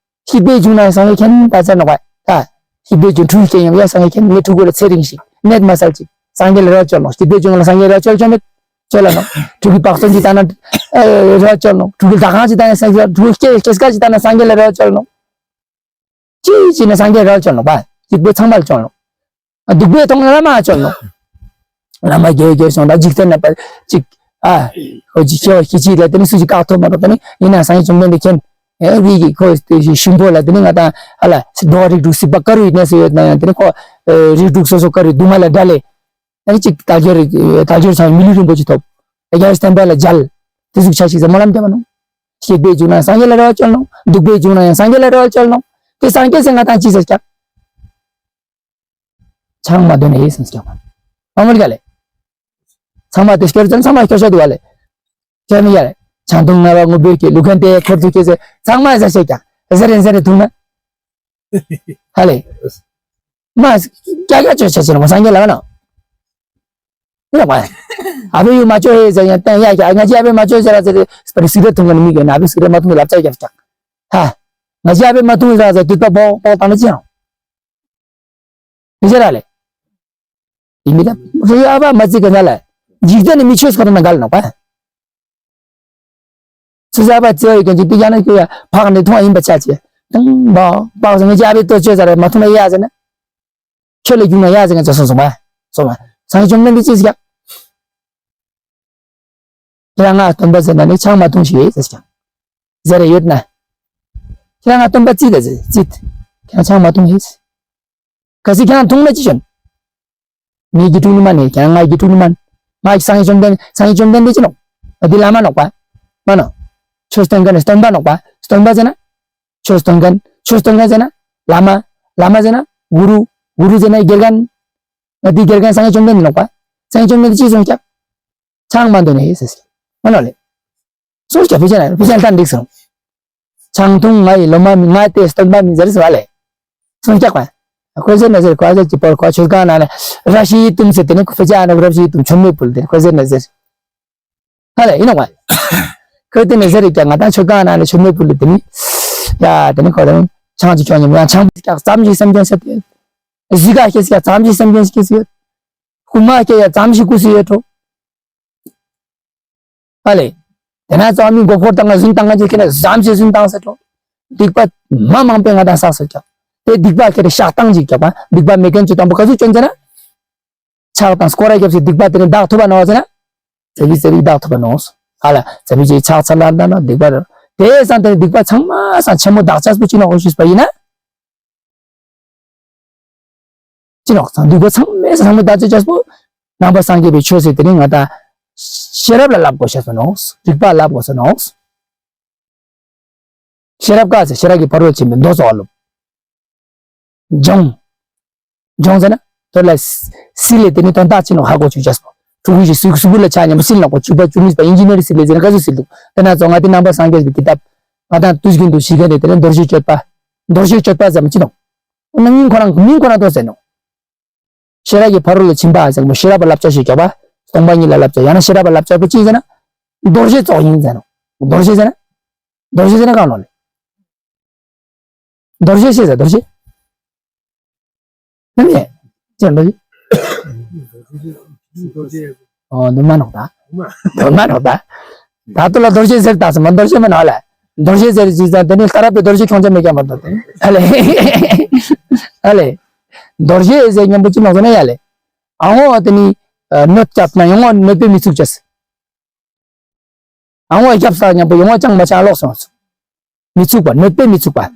སྐྱིད་པའི་འབྱུང་ན་སངས་རྒྱས་མཁྱེན་ད་ཚ་ནོག་པ། ད། སྐྱིད་པའི་འབྱུང་འཁྲུལ་སྐྱེ་ཡང་ཡ་སངས་རྒྱས་མཁྱེན་ངས་ཕྲུ་གུ་ལ་ཚེ་རིང་ཞིག་ནད་མ་སལ་ཅིག་སངས་རྒྱས་ལ་རེ་བ་བཅོལ་ནོག་སྐྱིད་པའི་འབྱུང་ལ་སངས་རྒྱས་རེ་བ་བཅོལ་ཆོག་མེད། བཅོལ་ལ་ནོག་ཕྲུ་གུའི་བག་སྟོན་གྱི་ལྟ་ན། རེ་བ་བཅོལ་ནོག་ཕྲུ་གུའི་ཟླ་གང་ཅིག་ལྟ་ན་སངས་རྒྱས་ཕྲུ་གུའི་སྐྱེ་སྐྱེ་སྐར་ཅིག་ལྟ་ན་སངས་རྒྱས་ལ་རེ་བ་བཅོལ་ནོག་ཅི་ཅི་ནས་སངས་རྒྱས་ར་བཅོལ་ནོག་པ། སྡིག་པའི་ཚང་མ་ལ་བཅོལ་ནོག་སྡིག་པའི་ཐོག་ནས་བླ་མ་བཅོལ་ནོག་བླ་མ་རྒྱལ་རྒྱལ་སོང་ད་འཇིག་རྟེན་ན་པ་ཅིག་ཨ། ཁོ་ཅི་ཁྱེད་ཁྱེད་ཅི་ལ་དེ་ནི་སུ་ཅི་བཀག་ཐུབ་མ་རོགས། དེ་ནི་ཡིན་ན་སངས་རྒྱས་བཅོམ་ལྡན་འདས་མཁྱེན། ཨེ་བི་གི་ཁོ་དེ་ཞིང་པོ་ལ་དེ་ནི་ང་དང་ཧ་ལ་འགྲོ་བ་རིགས་དྲུག་སྲིད་པ་དཀར་རུའི་གནས་སུ་ཡོད་ན་ཡང་དེ་ནི་ཁོ་རིགས་དྲུག་སོ་སོ་དཀར་རུའི་གདུང་མ་ལས་བསྒྲལ་ལེ། ཨ་ནི་གཅིག་དལ་འབྱོར་དལ་འབྱོར་བྱང་མི་ལུས་རིན་པོ་ཆེ་ཐོབ། དལ་འབྱོར་བསྟན་པ་ལ་མཇལ། དེ་ཟུག་ཆ་ཞིག་ཟེར་སྨོན་ལམ་བཏབ་པ་ནོ། སྐྱིད་པའི་འཇུག་ན་སངས་རྒྱས་ལ་རེ་བ་བཅོལ་ནོ། སྡུག་པའི་འཇུག་ན་ཡང་སངས་རྒྱས་ལ་རེ་བ་བཅོལ་ནོ། དེ་སངས་རྒྱས་ཟེར་ང་དང་ཅི་ཟེར་ཀྱང་། ཆང་མ་འདོན་ནས་ཟེར་ཀྱང་། ཨ་མོལ་ག་ལེ། ཚང་མ་དེ་སྐྱོར་ཙམ་ཚང་མ་སྐྱོར་ཤོག་འདུག་བ་ལེ། ཁྱེད་མི་ཡ་རེད། ཆང་འཐུང་ང་བ་ངུ་འབོད་ཀྱི་ལུ་གན་དེ་འཁོར་ཚུགས་ཀྱི་ཟེར་ཚང་མ་ཟེར་ཤེས་ཀྱང་ཟེར་རེ་ཟེར་རེ་འཐུང་ན། ཧ་ལེ། མ་ཀྱ་ཀྱ་ཅོ་ཆ་ཆེ་ན་མ་སངས་རྒྱས་ལ་ན། ཡིན་ནོ་བ། ཨ་བེ་ཡུ་མ་ཅོ་ཧེ་ཟེར་ཡང་བསྟན་ཡ་ཀྱ་ང་ཅི་ཨ་བེ་མ་ཅོ་ཟེར་ར་ཟེར་རེ་སི་ག་རེ་འཐུང་གི་ནི་མི་གི་ན་ཨ་བེ་སི་ག་རེ་མ་འཐུང་གི་ལབ་ཙ་ཀྱ་ཀྱ། ཧ། ང་ཅི་ཨ་བེ་མ་འཐུང་ཟེར་ར་ཟེར་དུས་པ་བོ་བོ་བཏང་ན་ཅི་ཡང་། མི་ཤེས་ར་ལེ། ཡིན་མི་ད། ཨ་བ་མ་ཅི་ག་ན་ལ། འཇིག་རྟེན་ནི་མི་ཆོས་ཁོ་རང་ན་འགལ་ནོ་བ། སུ་ཟ་བ་ཅི་ཡོད་ཀྱང་ཅི་དེ་ཡང་ན་ཁྱོད་ཡ་ཕག་ནི་མཐོང་ཡིན་པ་ཆ་ཆེ། དང་བ་བག་སོང་ངེ་ཅི་ཨ་བེ་ཏོ་ཅོ་ཟ་རེ་མ་འཐུང་ན་ཡ་ཟེར་ན། ཁྱོད་ལ་རྒྱུག་ན་ཡ་ཟེར་ང་ཅི་སོང་སོང་བ། སོང་བ། སངས་རྒྱས་བཅོམ་ལྡན་འདས་ཅི་ཟེར་ཀྱང་། ཁྱེད་རང་ང་སྟོན་པ་ཟེར་ན་ནི་ཆང་མ་འཐུང་ཞིག་ཟེར་ཀྱང་། ཟེར་རེ་ཡོད་ན། ཁྱེད་རང་ང་སྟོན་པ་ཙི་ད་ཟེར་ཙི། ཁྱེད་རང་ཆང་མ་འཐུང་ཞིག་ཟེར། གལ་སྲིད་ཁྱེད་རང་འཐུང་ན་ཅི་བྱོན། ངའི་དགེ་ཕྲུག་ནི་མ་ནི་ཁྱེད་རང་ང་དགེ་ཕྲུག་ནི་མ། ང་ཡི་སངས་རྒྱས་བཅོམ་ལྡན་སངས་རྒྱས་བཅོམ་ལྡན་འདས་ཅི་ནོ། ང་འདི་བླ་མ་ནོག་པ། མ་ནོ། ཆོས་སྟོན་མཁན་ནི་སྟོན་པ་ནོག་པ། སྟོན་པ་ཟེར་ན། ཆོས་སྟོན་མཁན། ཆོས་སྟོན་མཁན་ཟེར་ན། བླ་མ། བླ་མ་ཟེར་ན། གུ་རུ། གུ་རུ་ཟེར་ན་དགེ་རྒན། ང་འདི་དགེ་རྒན་སངས་རྒྱས་བཅོམ་ལྡན་འདས་ནོག་པ། སངས་རྒྱས་བཅོམ་ལྡན་འདས་ཅི་གསུངས་ཀྱང་། ཆང་མ་འདོན་ནས་ཟེར། མ་ནོ་ལེ། སོང་སྐྱ་ཕི་ཅན་ཕི་ཅན་ལྟར་འགྲིག་སོང་། ཆང་འཐུང་ང་ཡི་ལོ་མ་མི་ང་དེ་སྟོན་པ་མི་ཟེར་ཟེར་བ་ལེ། སོང་སྐྱ་པ། ཁོ་ཟེར་ན་ཟེར་ཁོ་ཟེར་གྱི་པར་ཁོ་ཆོས་གང་ན་ནས་ར་ཤི་ཏུམ་ཟེར་དེ་ནི་ཁོ་ཕི་ཅན་ནོ་ར་ཤི་ཏུམ་ཆོ་མེ་ཕུལ་དེ་ཁོ་ཟེར་ན་ཟེར། ཧ་ལེ་ཡིན་ནོ་བ། ཁོ་དེ་ནི་ཟེར་ཀྱ་ང་དང་ཆོས་གང་ན་ནས་ཆོ་མེ་ཕུལ་དེ་ནི། ཡ་དེ་ནི་ཁོ་དང་ཆང་ཅི་ཁྱོང་ཉམ་ཡང་ཆང་ཀྱ་ཙམ་ཞིག་སེམས་ཅན་ཟེར་དེ། གཟི་ག་ཁྱེད་ཀྱ་ཙམ་ཞིག་སེམས་ཅན་ཟེར་གྱི་ཡོད། ཁུ་མ་ཁྱེད་ཀྱ་ཙམ་ཞིག་ཀུ་ཟེར་ཡོད་འགྲོ། ཨ་ལེ། དེ་ན་ཚོགས་མི་མགོ་སྐོར་བཏང་ང་རྫུན་བཏང་ང་ཅིག་ཁྱེད་ན་ཟམ་ཞིག་རྫུན་བཏང་ཟེར་འགྲོ། སྡིག་པ་མ་མང་པོས་ང་དང་བསགས་ཟེར་ཀྱང་། དེ་སྡིག་པ་ཁྱེད་ཀྱི་བཤགས་སྟངས་ཅིག་བརྒྱབ་པ། སྡིག་པ་མེད་མཁན་ཅིག་དང་པོ་ག་ཚོད་བཅོན་ཟེར་ན། ཕྱག་དང་སྐོར་ར་བརྒྱབ་ཟེར་སྡིག་པ་དེ་ནི་བདག་ཐུབ་པ་ནོ་ཟེར་ན། ཙེ་བི་ཙེ་བི་བདག་ཐུབ་པ་ནོ། ཨ་ལ་ཙེ་བི་ཅིག་ཕྱག་ཚར་ལ་ན་ན་སྡིག་པ་རེད། དེ་སང་དེ་ནི་སྡིག་པ་ཚང་མ་སང་ཆེན་མོ་བདག་ཅག་པོ་ཅིག་ནོ་ཞུས་པ་ཡིན་ན། ཅི་ནོག་ཚང་འདུས་སྒོ་ཚང་མས་ཚང་མ་ད་ཅི་ཅེས་པོ། ནང་པ་སངས་རྒྱས་པའི་ཆོས་ཟེར་དེ་ནི་ང་ད། ཤེས་རབ་ལ་བསླབ་དགོས་ཤེས་པ་ནོག་རིག་པ་བསླབ་དགོས་ས་ནོག་ཤེས་རབ་ག་ཟེར་ཤེས་རབ་ཀྱི་ཕ་རོལ་ཕྱིན་པའི་མདོ་ཚོགས་ལ། སྦྱོང་། སྦྱོང་ཟེར་ན། དོ་ལ། སིལ་ལེ་དེ་ནི་དོན་དག་ཅི་ནོག་ཧ་གོ་ཆུ་ཅེས་པོ། ཕྲུ་གུ་ཞིག་སུག་སུག་པུ་ལ་ཆ་མཉམ་པོ་སིལ་ནོག་པོ་བཅུ་པ་བཅུ་གཉིས་པ་ཨིན་ཇི་ནི་ཡར་སིལ་ལེ་ཟེར་ན་ག་ཚོད་སིལ་འདུག་དེ་ན་ཚོ་ང་དེ་ནང་པ་སངས་རྒྱས་པའི་ཀི་ཏབ། ང་དང་དུས་རྒྱུན་དུ་ཤི་ག་ནས་དེ་ནི་རྡོ་རྗེ་གཅོད་པ། རྡོ་རྗེ་གཅོད་པ་ཟེར་མ་ཅི་ནོག་འོ་ན་མིང་ཁོ་རང་མིང་ཁོ་རང་ཏོ་ཟེར་ནོ། ཤེས་རབ་ཀྱི་ཕ་རོལ་ལ་ཕྱིན་པ་ཟེར་མོ་ཤེས་རབ་པ་བསླབ་བྱ་ཞེས་བྱ་བ། སྟོང་པ་ཉིད་ལ་བསླབ་བྱ་ཡང་ན་ཤེས་རབ་པ་བསླབ་བྱ་པོ་ཅི་ཟེར་ན། རྡོ་རྗེ་ཙོགས་ཡིན་ཟེར་ནོ། རྡོ་རྗེ་ཟེར་ན། རྡོ་རྗེ་ཟེར་ན་གང་ལོ་ལེ། རྡོ་རྗེ་ཤེས་ཟེར་རྡོ་རྗེ། ནམ་ཡེ། ཅེས་རྡོ་རྗེ། ཨོ་ནུ་མ་ནོག་ད། ནུ་མ་ནོག་ད། ད་ལྟོ་ལ་རྡོ་རྗེ་ཟེར་ད་སོ་མ་རྡོ་རྗེ་མ་ནོག་ལེ། རྡོ་རྗེ་ཟེར་ཅི་ཟེར་དེ་ནི་ལྟ་རབ་པའི་རྡོ་རྗེ་ཁྱོང་ཆ་མེད་ཀྱང་མ་རྡོ་དེ། ཨ་ལེ། ཨ་ལེ། རྡོ་རྗེ་ཟེར་མཉམ་པོ་ཅི་ནོག་ཟེར་ན་ཡ་ལེ། ཨ་ངོ་དེ་ནི། གནོད་བརྒྱབ་ན་ཡང་ངོ་གནོད་པས་མི་ཚུགས་ཅེས། ཨ་ངོ་བརྒྱབ་ས་མཉམ་པོ་ཡང་ངོ་ཅང་མ་ཅང་ལོག་སོང་། མི་ཚུགས་པ་གནོད་པས་མི་ཚུགས་པ།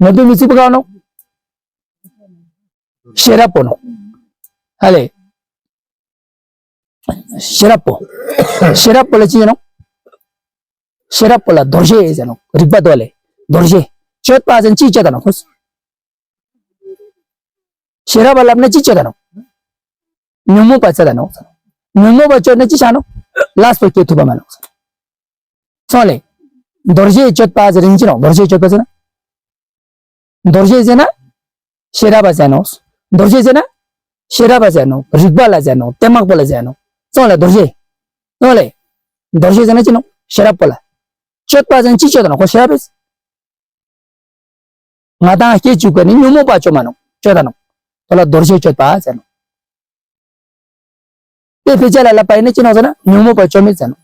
གནོད་པས་མི་ཚུགས་པ་གང་ནོག་ཤེས་རབ་པོ་ནོག་ཨ་ལེ། ཤེས་རབ་པོ། ཤེས་རབ་པོ་ལ་ཅི་ཡིན་ནོག་ཤེས་རབ་པོ་ལ་རྡོ་རྗེ་ཟེར་ནོག་རིག་པ་རྡོ་ལེ། རྡོ་རྗེ། གཅོད་པ་ཟེར་ན་ཅི་གཅོད་ད་ནོག་ཤེས་རབ་པ་ལབ་ན་ཅི་གཅོད་ད་ནོག་ཉོན་མོངས་པ་གཅོད་ད་ནོག་ཉོན་མོངས་པ་གཅོད་ན་ཅི་ཆ་ནོག་ལས་པོ་སྐྱེ་ཐུབ་པ་མ་ནོག་སོང་ལེ། རྡོ་རྗེ་གཅོད་པ་ཟེར་རིན་ཅི་ནོག་རྡོ་རྗེ་གཅོད་པ་ཟེར་ན། རྡོ་རྗེ་ཟེར་ན། ཤེས་རབ་པ་ཟེར་ནོག་རྡོ་རྗེ་ཟེར་ན། ཤེས་རབ་པ་ཟེར་ནོག་རིག་པ་ལ་ཟེར་ནོག་གཏད་མ་དགོས་པ་ལ་ཟེར་ནོག་སོང་ལེ་རྡོ་རྗེ། སོང་ལེ། རྡོ་རྗེ་ཟེར་ན་ཅི་ནོག་ཤེས་རབ་པོ་ལ། གཅོད་པ་ཟེར་ན་ཅི་གཅོད་ད་ནོག་ཁོ་ཤེས་རབ་པས། ང་དང་སྐྱེ་བཅུག་པ་ནི་ཉོན་མོངས་པ་གཅོད་མ་ནོག་གཅོད་ད་ནོག་དོ་ལ་རྡོ་རྗེ་གཅོད་པ་ཟེར་ནོག་དེ་ཕལ་ཆེར་ལ་ལབ་པ་ཡིན་ན་ཅི་ནོག་ཟེར་ན་ཉོན་མོངས་པ་གཅོད་མེད་ཟེར་ནོག་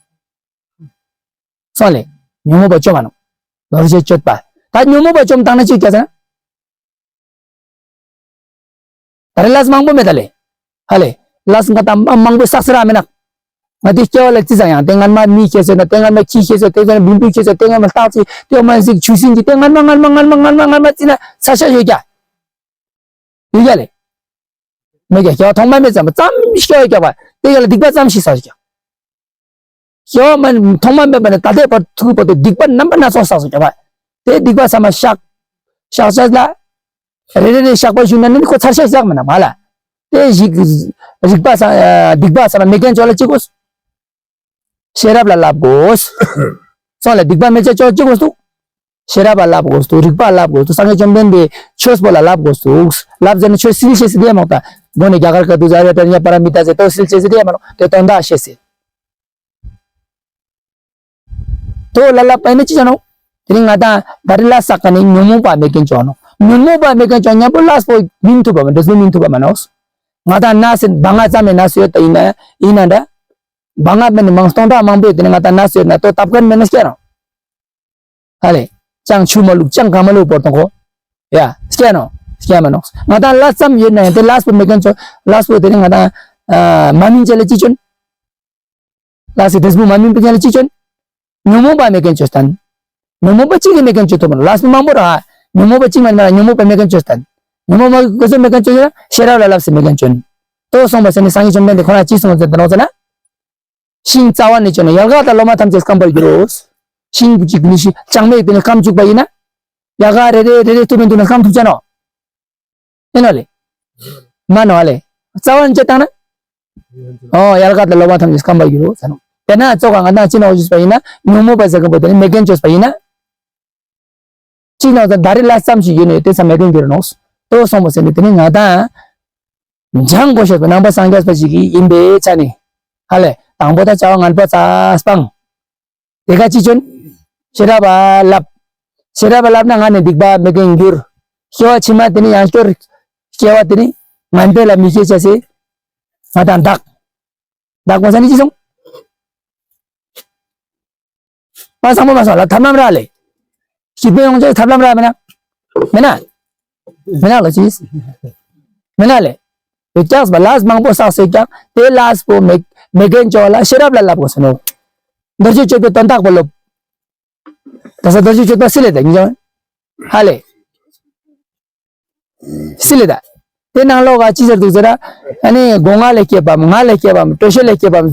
སོང་ལེ། ཉོན་མོངས་པ་གཅོད་མ་ནོག་རྡོ་རྗེ་གཅོད་པ། ད་ཉོན་མོངས་པ་གཅོད་བཏང་ན་ཅི་བྱ་ཟེར་ན། ད་རེ་ལས་མང་པོ་མེད་ད་ལེ། ཧ་ལེ། ལས་ང་དང་མ་མང་པོ་བསགས་ཟེར་ར་མེད་ན། ང་དེ་སྐྱེ་བ་ལ་ཙི་ཙང་ཡང་དེ་སྔ་མ་མི་ཁྱེར་སོང་ན་དེ་སྔ་མ་ཁྱི་ཁྱེར་སོང་དེ་སྔ་མ་བིང་བུ་ཁྱེར་སོང་དེ་སྔ་མ་སྟག་ཅིག་དེ་སྔ་མ་གཟིག་ཆུ་སྲིན་གྱི་དེ་སྔ་མ་སྔ་མ་སྔ་མ་སྔ་མ་སྔ་མ་ཙི་ན་ཚ་ཤ་ཡོད་ཀྱ། ཡོད་ཀྱ་ལེ། མེད་ཀྱ་སྐྱེ་བ་ཐོག་མ་མེད་ཙམ་པ་ཙམ་ཤོ་ཡོད་ཀྱ་བ་དེ་ཡ་ལ་སྡིག་པ་ཙམ་ཞིག་བསགས་ཀྱ། སྐྱེ་བ་མ་ཐོག་མ་མེད་པ་ནས་ད་ལྟའི་བར་ཐུག་བར་དུ་སྡིག་པ་རྣམ་པ་སྣ་ཚོགས་བསགས་སོང་ཀྱ་བ། དེ་སྡིག་པ་ཚང་མ་བཤགས། བཤགས་བྱ་ལ། རེ་རེ་རེ་བཤགས་པ་ཞུ་ན་ནི་ཁོ་ཚར་ཤ་བཤགས་མི་ན་མ་ལ། དེ་ཞིག་རིག་པ་ཚང་སྡིག་པ་ཚང་མ་མེད་མཁན་ཅོ་ལ་ཅི་དགོས། ཤེས་རབ་ལ་བསླབ་དགོས། སོང་ལ་སྡིག་པ་མེད་ཅ་ཅོ་ཅི་དགོས་འདུག་ཤེས་རབ་ལ་བསླབ་དགོས་འདུག་རིག་པ་ལ་བསླབ་དགོས་འདུག་སངས་རྒྱས་བཅོམ་ལྡན་འདས་ཆོས་པོ་ལ་བསླབ་དགོས་འདུག་བསླབ་ཟེར་ན་ཆོས་སིལ་ཤེས་སི་དེ་མོག་ད། མགོ་ནས་རྒྱ་གར་ཀ་དུ་ཛ་ར་པྲ་ཉ་པ་ར་མི་ཏ་ཟེར་ཏོ་སིལ་ཤེས་སི་དེ་མ་རོ་དེ་དོན་དག་ཤེས་སི། དོ་ལ་ལ་པ་ནི་ཅི་ཅ་ནོ། དེ་རིང་ང་དང་ད་རི་ལ་བསགས་ཀ་ནི་ཉོན་མོངས་པ་མེད་མཁན་ཅོ་ནོ། ཉོན་མོངས་པ་མེད་མཁན་ཅོ་ཉམ་པོ་ལས་པོ་མིན་ཐུབ་པ་མ་འདྲ་སུ་མིན་ཐུབ་པ་མ་ནོ། ང་དང་ན་སེ་བ་ང་ཙམ་མེད་ན་སུ་ཡོད་ད་ཡིན་ན་ཡིན་ན་འདྲ། བ་ང་མེད་ནི་མང་སྟོང་ཕྲག་མང་པོ་ཡོད་དེ་ནི་ང་དང་ན་སུ་ཡོད་ན་དོ་ཏབ་ཀན་མེད་ན་སྐྱེ་རང་། ཧ་ལེ། ཅང་ཆུ་མ་ལུག་ཅང་ག་མ་ལུག་བོར་དང་གོ། ཡ། སྐྱེ་ནོ། སྐྱེ་མ་ནོ། ང་དང་ལ་ཙམ་ཡོད་ན་ཡང་དེ་ལས་པོ་མེད་མཁན་ཅོ་ལས་པོ་དེ་ནི་ང་དང་མ་མིན་ཅེ་ལ་ཅི་ཅོན། ལ་སི་དེ་སྦུག་མ་མིན་པའི་ལ་ཅི་ཅོན། ཉོན་མོངས་པ་མེད་མཁན་ཅོ་སྟན། ཉོན་མོངས་པ་གཅིག་གིས་མེད་མཁན་ཅོ་ཐུབ་མ་ལ་སི་མང་པོ་ར། ཉོན་མོངས་པ་གཅིག་མ་ཉོན་མོངས་པ་མེད་མཁན་ཅོ་སྟན། ཉོན་མོངས་པ་ག་ཚོད་མེད་མཁན་ཅོ་ཡོད་ན་ཤེས་རབ་ལ་ལབ་སི་མེད་མཁན་ཅོན། དོ་སོང་པ་སེ་ནི་སངས་རྒྱས་བཅོམ་ལྡན་འདས་ཁོ་ན་ཅི་གསུངས་ཟེར་ཏེ་ནོ་ཟེར་ན། ཤིང་རྩ་བ་ནས་ཅོ་ན་ཡལ་ག་དང་ལོ་མ་ཐམས་ཅད་སྐམ་པར་འགྱུར་རོ། ཤིང་བུ་གཅིག་ནི་ཤི་ལྕང་མའི་དེ་ནི་སྐམ་བཅུག་པ་ཡིན་ན། ཡལ་ག་རེ་རེ་རེ་རེ་ཐུབ་མིན་ཐུབ་ན་སྐམ་ཐུབ་ཅ་ནོ། ཨེ་ནོ་ལེ། མ་ནོ་ཨ་ལེ། རྩ་བ་ནས་ཅི་བཏང་ན། ཨོ་ཡལ་ག་དང་ལོ་མ་ཐམས་ཅད་སྐམ་པར་འགྱུར་རོ་ཟེར་ནོ། དེ་ན་ཙོག་ག་ང་དང་ཅི་ནོ་ཞུས་པ་ཡིན་ན་ཉོན་མོངས་པ་ཟེར་མཁན་པོ་དེ་ནི་མེད་མཁན་ཅོས་པ་ཡིན་ན། གཅིག་ནང་ཚན་ད་རེ་ལ་ཙམ་ཞིག་ཡོད་ནས་དེ་ཚ་མེད་མཁན་འགྱུར་ནོ། དོ་སོང་པ་སེ་ནི་དེ་ནི་ང་དང་། སྦྱང་དགོས་ཤེས་པ་ནང་པ་སངས་རྒྱས་པ་ཞིག་ཡིན་པའི་ཆ་ནས། ཧ་ལེ། དང་པོ་ད་བྱ་བ་ངན་པ་ཚ་སྤང་། དེ་ག་ཅི་ཅོན། ཤེས་རབ་ལབ། ཤེས་རབ་ལབ་ན་ང་ནི་སྡིག་པ་མེད་མཁན་འགྱུར། སྐྱེ་བ་ཕྱི་མ་དེ་ནི་ཡང་སྐྱོར། སྐྱེ་བ་དེ་ནི་ངན་པའི་ལ་མི་སྐྱེ་བྱ་སེ། ང་དང་བདག་བདག་པོ་ས་ནི་ཅི་སོང་། མ་སང་མ་མ་སང་ལ་ཐབས་ལམ་ར་ལེ། ཞི་བདེ་ཡོང་ཆེད་ཐབས་ལམ་ར་མེད་ན། མེད་ན། མེད་ན་ལ་ཅི། མེད་ན་ལེ། བེ་ཀྱག་སྦ་ལས་མང་པོ་བསགས་སེ་ཀྱག་དེ་ལས་པོ་མེད་མེད་མཁན་ཅོ་ལ་ཤེས་རབ་ལ་ལབ་དགོས་སོ་ནོ། མདོ་རྒྱུད་སྤྱོད་པའི་དོན་དག་པོ་ལོབ། ད་ས་མདོ་རྒྱུད་སྤྱོད་པ་སི་ལེ་ད་ཉི་ཇང་། ཧ་ལེ། སི་ལེ་ད། དེ་ནང་ལོག་ག་ཅི་ཟེར་འདུག་ཟེར་ན། ཨ་ནི་སྒོ་ང་ལས་སྐྱེས་པའམ་ང་ལས་སྐྱེས་པའམ་དྲོད་ཤེས་ལས་སྐྱེས་པའམ།